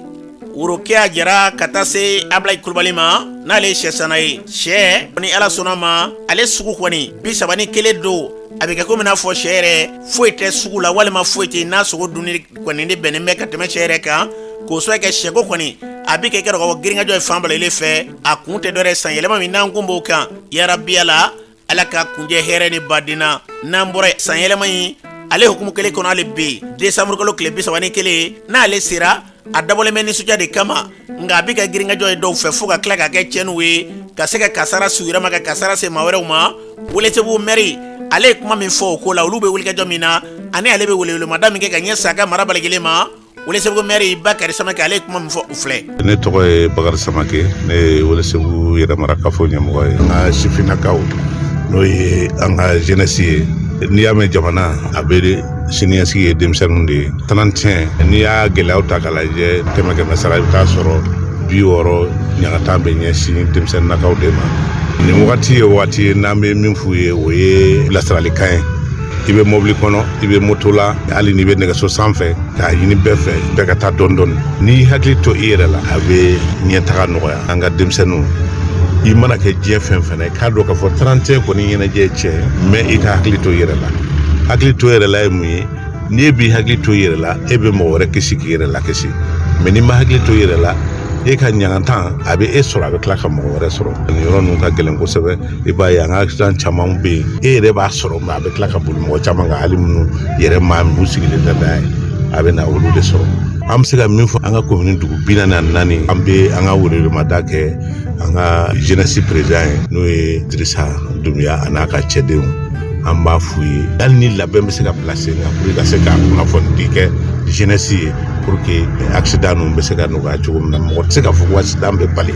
Worokiya Jara ka taa se Abulayi Kulubali ma, n'ale ye sɛsanna ye. Sɛ ni Ala sɔnna ma, ale sugu kɔni 31 don, a bɛ kɛ komi n'a fɔ sɛ yɛrɛ foyi tɛ sugu la, walima foyi tɛ n'a sogo dunni kɔni de bɛnnen bɛ ka tɛmɛ sɛ yɛrɛ kan. K'o sababu kɛ sɛko kɔni a bɛ kɛ kɛ ka girinkajɔ ye fan bɛɛ fɛ. A kun tɛ dɔwɛrɛ, san yɛlɛma min n'an kun b'o kan, yarabi Ala, Ala ka kunjɛ hɛrɛ ni baden na. N'an bɔra san yɛlɛma in, ale hukumu kelen kɔnɔ, ale bɛ yen desanburukalo tile 31, n'ale sera, a dabɔlen bɛ nisɔndiya de kama, nka a bɛ ka girinkajɔ ye dɔw fɛ fo ka tila ka kɛ tiɲɛniw ye, ka se ka kasara s'u yɛrɛ ma, ka kasara se maa wɛrɛw ma. Welesebugu mɛri, ale ye kuma min fɔ o ko la, olu bɛ wulikajɔ min na, ani ale bɛ welewelemada min kɛ ka ɲɛsin a ka mara bɛɛ lajɛlen ma, Welesebugu mɛri Bakari Samakɛ, ale ye kuma min fɔ, o filɛ. Ne tɔgɔ ye Bakari Samakɛ, ne ye Welesebugu yɛrɛmara kafo ɲɛmɔgɔ ye. An ka sifinnakaw, n'o ye an ka jeunesse ye, n'i y'a mɛn jamana, a bɛ siniɲɛsigi ye denmisɛnninw de ye. 31, n'i y'a gɛlɛyaw ta k'a lajɛ, kɛmɛ kɛmɛ sara, i bɛ taa sɔrɔ 60 ɲagatan bɛ ɲɛsin denmisɛnninnakaw de ma. Nin wagati ye wagati ye n'an bɛ min f'u ye, o ye bilasiralikan ye. I bɛ mobili kɔnɔ, i bɛ moto la, hali n'i bɛ nɛgɛso sanfɛ, k'a ɲini bɛɛ fɛ, bɛɛ ka taa dɔɔni dɔɔni. N'i hakili to i yɛrɛ la, a bɛ ɲɛtaga nɔgɔya. An ka denmisɛnninw, i mana kɛ diɲɛ fɛn fɛn na, i k'a dɔn k'a fɔ 31 kɔni ɲɛnajɛ tiɲɛ, mais i ka hakili to i yɛrɛ la. Hakili to i yɛrɛ la ye mun ye? N'i b'i hakili to i yɛrɛ la, e bɛ mɔgɔ wɛrɛ kisi k'i yɛrɛ lakisi. Mais n'i ma hakili to i yɛrɛ la, e ka ɲagantan a bɛ e sɔrɔ, a bɛ tila ka mɔgɔ wɛrɛ sɔrɔ. Nin yɔrɔ ninnu ka gɛlɛn kosɛbɛ. I b'a ye an ka accident caman bɛ yen, e yɛrɛ b'a sɔrɔ, mais a bɛ tila ka boli mɔgɔ caman kan, hali minnu yɛrɛ maa min sigilen tɛ n'a ye, a bɛ na olu de sɔrɔ. An bɛ se ka min fɔ an ka komini dugu 44, an bɛ an ka welewelemada kɛ an ka jeunesse président ye, n'o ye Dirisa Dunbiya, a n'a ka cɛdenw. An b'a f'u ye, hali ni labɛn bɛ se ka bila sen kan pour ka se ka kunnafoni di kɛ jeunesse ye, pour que accident ninnu bɛ se ka nɔgɔya cogo min na. Mɔgɔ tɛ se k'a fɔ ko accident bɛ bali,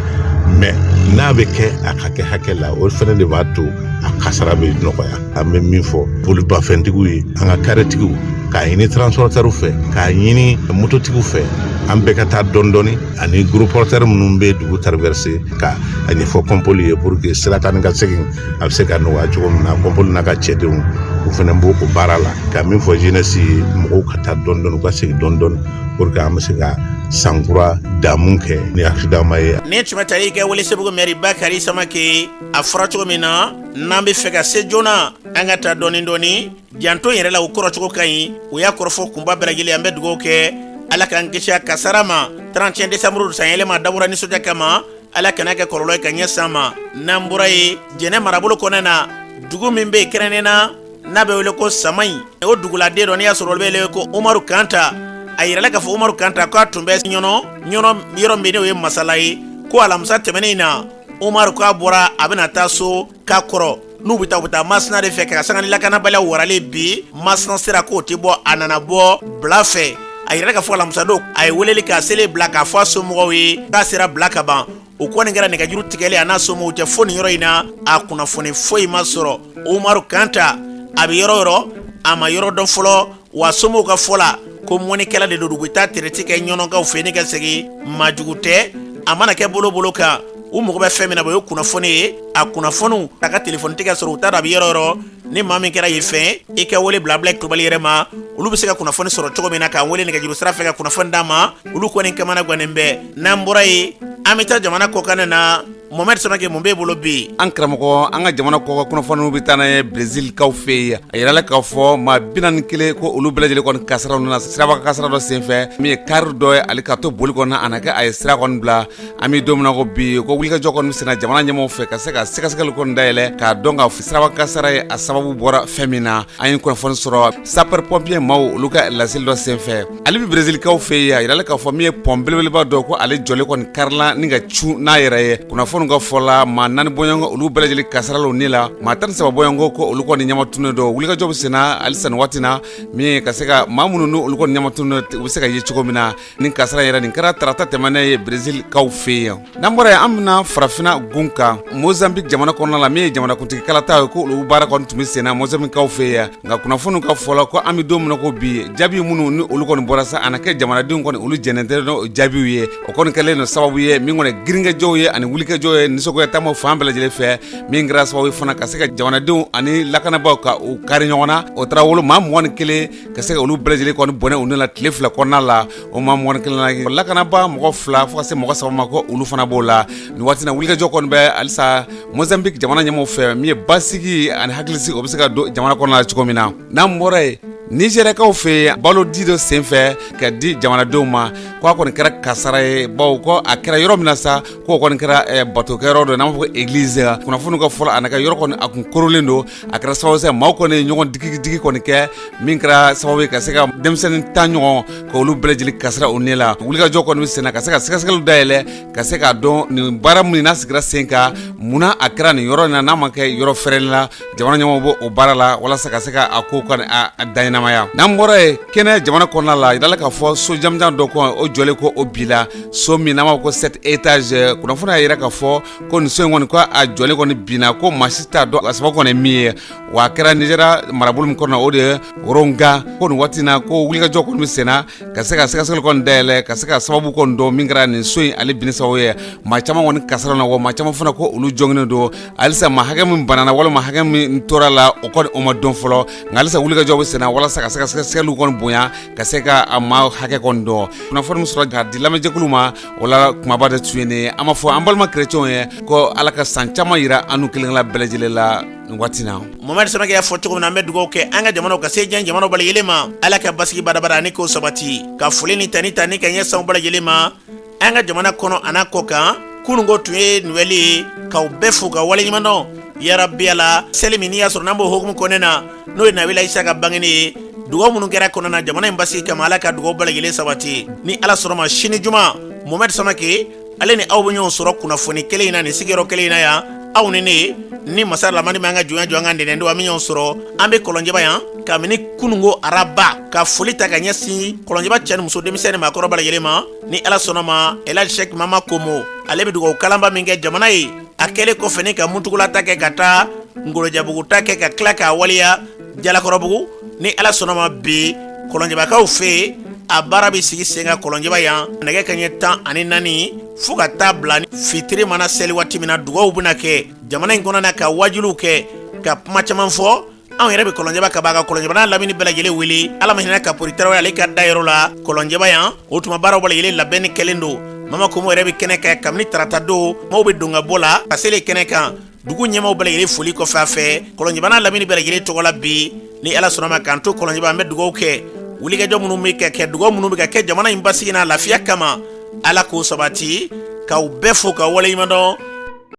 mais n'a bɛ kɛ, a ka kɛ hakɛ la, o fana de b'a to a kasara bɛ nɔgɔya. An bɛ min fɔ bolibafɛntigiw ye, an ka karitigiw, k'a ɲini transporteurs fɛ, k'a ɲini mototigiw fɛ, an bɛɛ ka taa dɔɔni dɔɔni, ani gros porteurs minnu bɛ dugu traverser, ka a ɲɛfɔ kɔnpoli ye pour que sira taa ni ka segin a bɛ se ka nɔgɔya cogo min na. Kɔnpoli n'a ka cɛdenw, u fana b'o o baara la. Ka min fɔ jeunesse ye, mɔgɔw ka taa dɔɔni dɔɔni, u ka segin dɔɔni dɔɔni, pour que an bɛ se ka sankura damu kɛ ni accident ma ye. Nin tun bɛ tali kɛ Welesebugu mɛri Bakari Samake. A fɔra cogo min na, n'an bɛ fɛ ka se joona, an ka taa dɔɔni dɔɔni, janto yɛrɛ la, o kɔrɔcogo ka ɲi. O y'a kɔrɔfɔ kunba bɛɛ lajɛlen. An bɛ dugawu kɛ, Ala k'an kisi a kasara ma. 31 décembre, san yɛlɛma dabɔra nisɔndiya kama, Ala kana kɛ kɔlɔlɔ ye ka ɲɛsin an ma. N'an bɔra yen, Jɛnɛ marabolo kɔnɔna na, dugu min bɛ yen kɛrɛnnen na, n'a bɛ wele ko Samayi, o duguladen dɔ, n'i y'a sɔrɔ olu bɛ wele ko Umaru Kanta. A yirala k'a fɔ Umaru Kanta k'a tun bɛ Ɲɔnɔ. Ɲɔnɔ yɔrɔ min n'o ye masala ye, ko alamisa tɛmɛnen in na, Umaru k'a bɔra, a bɛna taa so k'a kɔrɔ n'u bɛ taa, u bɛ taa Masina de fɛ, ka sanga ni lakanabaliya waralen bi Masina sira k'o tɛ bɔ. A nana bɔ Bila fɛ. A yirala k'a fɔ alamisadon, a ye weleli k'a selen Bila k'a fɔ a somɔgɔw ye k'a sera Bila ka ban. O kɔni kɛra nɛgɛjuru tigɛlen a n'a somɔgɔw cɛ fo nin yɔrɔ in na, a kunnafoni foyi ma sɔrɔ. Umaru Kanta a bɛ yɔrɔ yɔrɔ, a ma yɔrɔ dɔn fɔlɔ. Wa somɔgɔw ka fɔ la, ko mɔnikɛla de don, u bɛ taa traite kɛ Ɲɔnɔkaw fɛ ni ka segin. Maajugu tɛ, a mana kɛ bolo bolo kan, u mago bɛ fɛn min na, o ye kunnafoni ye. A kunnafoniw, a ka telefɔni tɛ ka sɔrɔ, u t'a dɔn a bɛ yɔrɔ yɔrɔ. Ni maa min kɛra yen fɛn, i ka wele bila Abulayi Kulubali yɛrɛ ma, olu bɛ se ka kunnafoni sɔrɔ cogo min na, k'an wele nɛgɛjuru sira fɛ ka kunnafoni d'an ma. Olu kɔni kamana gannen bɛ. N'an bɔra yen, an bɛ taa jamana kɔkan na. Mohamed Samake, mun b'e bolo bi? An karamɔgɔ, an ka jamana kɔkan kunnafoniw bɛ taa n'an ye Brezilkaw fɛ yen. A yirala k'a fɔ maa 41 ko olu bɛɛ lajɛlen kɔni kasara na siraba kasara dɔ senfɛ, min ye kari dɔ ye, ale ka to boli kɔnɔ, a na kɛ a ye sira kɔni bila. An bɛ don min na ko bi, ko wulikajɔ kɔni senna jamana ɲɛmaaw fɛ ka se ka sɛgɛsɛgɛli kɔni dayɛlɛ k'a dɔn ka siraba kasara ye a sababu bɔra fɛn min na. An ye kunnafoni sɔrɔ sapeur pompier maaw olu ka laseli dɔ senfɛ. Ale bɛ Brezilkaw fɛ yen. A yirala k'a fɔ min ye pɔn belebeleba dɔ, ko ale jɔlen kɔni karila ni ka cun n'a yɛrɛ ye. Kunnafoni ka fɔ la, maa 4 bɔɲɔgɔnko olu bɛɛ lajɛlen kasarala u ni la, maa 13 bɔɲɔgɔnko ko olu kɔni ɲɛmatunnen don. Wulikajɔ bɛ senna halisa nin waati na, min ye ka se ka maa minnu ni olu kɔni ɲɛmatunnen u bɛ se ka ye cogo min na. Nin kasara yɛrɛ nin kɛra tarata tɛmɛnen ye Brezilkaw fɛ yen. N'an bɔra yen, an bɛna farafinna gun kan, Mozambique jamana kɔnɔna la, min ye jamanakuntigi kalata ye, ko olu baara kɔni tun bɛ senna Mozambiquekaw fɛ yen. Nka kunnafoniw ka fɔ la, ko an bɛ don min na ko bi, jaabi minnu ni olu kɔni bɔra sa, a na kɛ jamanadenw kɔni olu jɛnnen tɛ n'o jaabiw ye. O kɔni kɛlen don sababu ye min kɔni girinkajɔw ye ani wulikajɔw ye nisɔngoya taamaw fan bɛɛ lajɛlen fɛ, min kɛra sababu ye fana ka se ka jamanadenw ani lakanabaaw ka u kari ɲɔgɔn na. O taara wolo maa 21, ka se ka olu bɛɛ lajɛlen kɔni bɔnɛ u ni la tile 2 kɔnɔna la. O maa 21 la, lakanabaa mɔgɔ 2 fo ka se mɔgɔ 3 ma, ko olu fana b'o la. Nin waati na, wulikajɔ kɔni bɛ halisa Mozambique jamana ɲɛmaaw fɛ, min ye basigi ani hakilisigi o bɛ se ka don jamana kɔnɔna la cogo min na. N'an bɔra yen, Nizɛrikaw fɛ yen, balo di dɔ senfɛ ka di jamanadenw ma, ko a kɔni kɛra kasara ye, bawo ko a kɛra yɔrɔ min na sa, k'o kɔni kɛra batokɛyɔrɔ dɔ, n'an b'a fɔ ko église. Kunnafoniw ka fɔ la, a na kɛ yɔrɔ kɔni a kun korolen don. A kɛra sababu ye maaw kɔni ye ɲɔgɔn digidigi kɔni kɛ, min kɛra sababu ye ka se ka denmisɛnnin 10 ɲɔgɔn ka olu bɛɛ lajɛlen kasara u ni la. Wulikajɔ kɔni bɛ senna ka se ka sɛgɛsɛgɛliw dayɛlɛ ka se k'a dɔn nin baara min n'a sigira sen kan, munna a kɛra nin yɔrɔ in na, n'a ma kɛ yɔrɔ fɛrɛlen la. Jamana ɲɛmɔgɔw b'o o baara la walasa ka se ka a ko kɔni a da ɲɛnabɔ. ɲɛnamaya. N'an bɔra yen, Kenya jamana kɔnɔna la, yirala k'a fɔ so jamanjan dɔ kɔn o jɔlen ko o bila so min n'an b'a fɔ ko 7 étage. Kunnafoni y'a yira k'a fɔ ko nin so in kɔni, ko a jɔlen kɔni binna, ko maa si t'a dɔn a sababu kɔni ye min ye. Wa a kɛra Nizeriya marabolo min kɔnɔ, o de ye Ronga. Ko nin waati na, ko wulikajɔ kɔni bɛ senna ka se ka sɛgɛsɛgɛli kɔni dayɛlɛ, ka se ka sababu kɔni dɔn min kɛra nin so in ale binni sababu ye. Maa caman kɔni kasara na, wa maa caman fana ko olu joginnen don. Halisa maa hakɛ min banana walima hakɛ min tora la, o kɔni o ma dɔn fɔlɔ. Nka halisa wulikajɔ bɛ senna walasa ka se ka sɛgɛsɛgɛliw kɔni bonya, ka se ka a maa hakɛ kɔni dɔn. Kunnafoni min sɔrɔ k'a di lamɛnjɛkulu ma, o la kumaba de tun ye nin ye. An b'a fɔ an balima kerecɛnw ye ko Ala ka san caman yira an n'u kelen-kelenna bɛɛ lajɛlen la nin waati na. Mohamɛdi Samakɛ y'a fɔ cogo min na, an bɛ dugawu kɛ an ka jamanaw ka se diɲɛ jamanaw bɛɛ lajɛlen ma. Ala ka basigi badabada ani k'o sabati, ka foli ni tani ta ni ka ɲɛsin aw bɛɛ lajɛlen ma an ka jamana kɔnɔ an'a kɔ kan. Kununko tun ye Noël ye, k'aw bɛɛ fo ka waleɲuman dɔn yarabi Ala. Seli min n'i y'a sɔrɔ n'an b'o hukumu kɔnɔna na, n'o ye Nabila Isa ka bangeni ye, dugawu minnu kɛra kɔnɔna na jamana in basigi kama, Ala ka dugawu bɛɛ lajɛlen sabati. Ni Ala sɔnna ma, sini juma, Mohamɛdi Samakɛ ale ni aw bɛ ɲɔgɔn sɔrɔ kunnafoni kelen in na nin sigiyɔrɔ kelen in na yan. Aw ni ne ni masa lamani bɛ an ka jɔnya jɔ an ka ntɛnɛn don, an bɛ ɲɔgɔn sɔrɔ. An bɛ Kɔlɔnjɛba yan kabini kununko araba, ka foli ta ka ɲɛsin Kɔlɔnjɛba cɛ ni muso, denmisɛn ni maakɔrɔ bɛɛ lajɛlen ma. Ni Ala sɔnna ma, Elhaji Sɛki Mama Komo ale bɛ dugawu kalanba min kɛ jamana ye, a kɛlen kɔfɛ ni ka Muntugula ta kɛ, ka taa Ngolojabugu ta kɛ, ka tila k'a waleya Jalakɔrɔbugu. Ni Ala sɔnna ma, bi Kɔlɔnjɛbakaw fɛ yen, a baara bɛ sigi sen kan Kɔlɔnjɛba yan nɛgɛ kanɲɛ 14 fo ka taa bila fitiri mana seli waati min na. Dugawu bɛna kɛ jamana in kɔnɔ na, ka wajuliw kɛ, ka kuma caman fɔ. Anw yɛrɛ bɛ Kɔlɔnjɛba ka ban ka Kɔlɔnjɛba n'a lamini bɛɛ lajɛlen wele. Ala ma hinɛ Kapori Tarawele ale ka dayɔrɔ la Kɔlɔnjɛba yan. O tuma baaraw bɛɛ lajɛlen labɛnni kɛlen don. Mama Komo yɛrɛ bɛ kɛnɛ kan kabini tarata don. Maaw bɛ don ka bɔ la ka seli kɛnɛ kan. Dugu ɲɛmaaw bɛɛ lajɛlen foli kɔfɛ a fɛ Kɔlɔnjɛba n'a lamini bɛɛ lajɛlen tɔgɔ la bi, ni Ala sɔnna ma, k'an to Kɔlɔnjɛba, an bɛ dugawu kɛ. Wulikajɔ minnu bɛ ka kɛ, dugawu minnu bɛ ka kɛ jamana in basigi n'a lafiya kama, Ala k'o sabati. K'aw bɛɛ fo ka waleɲuman dɔn.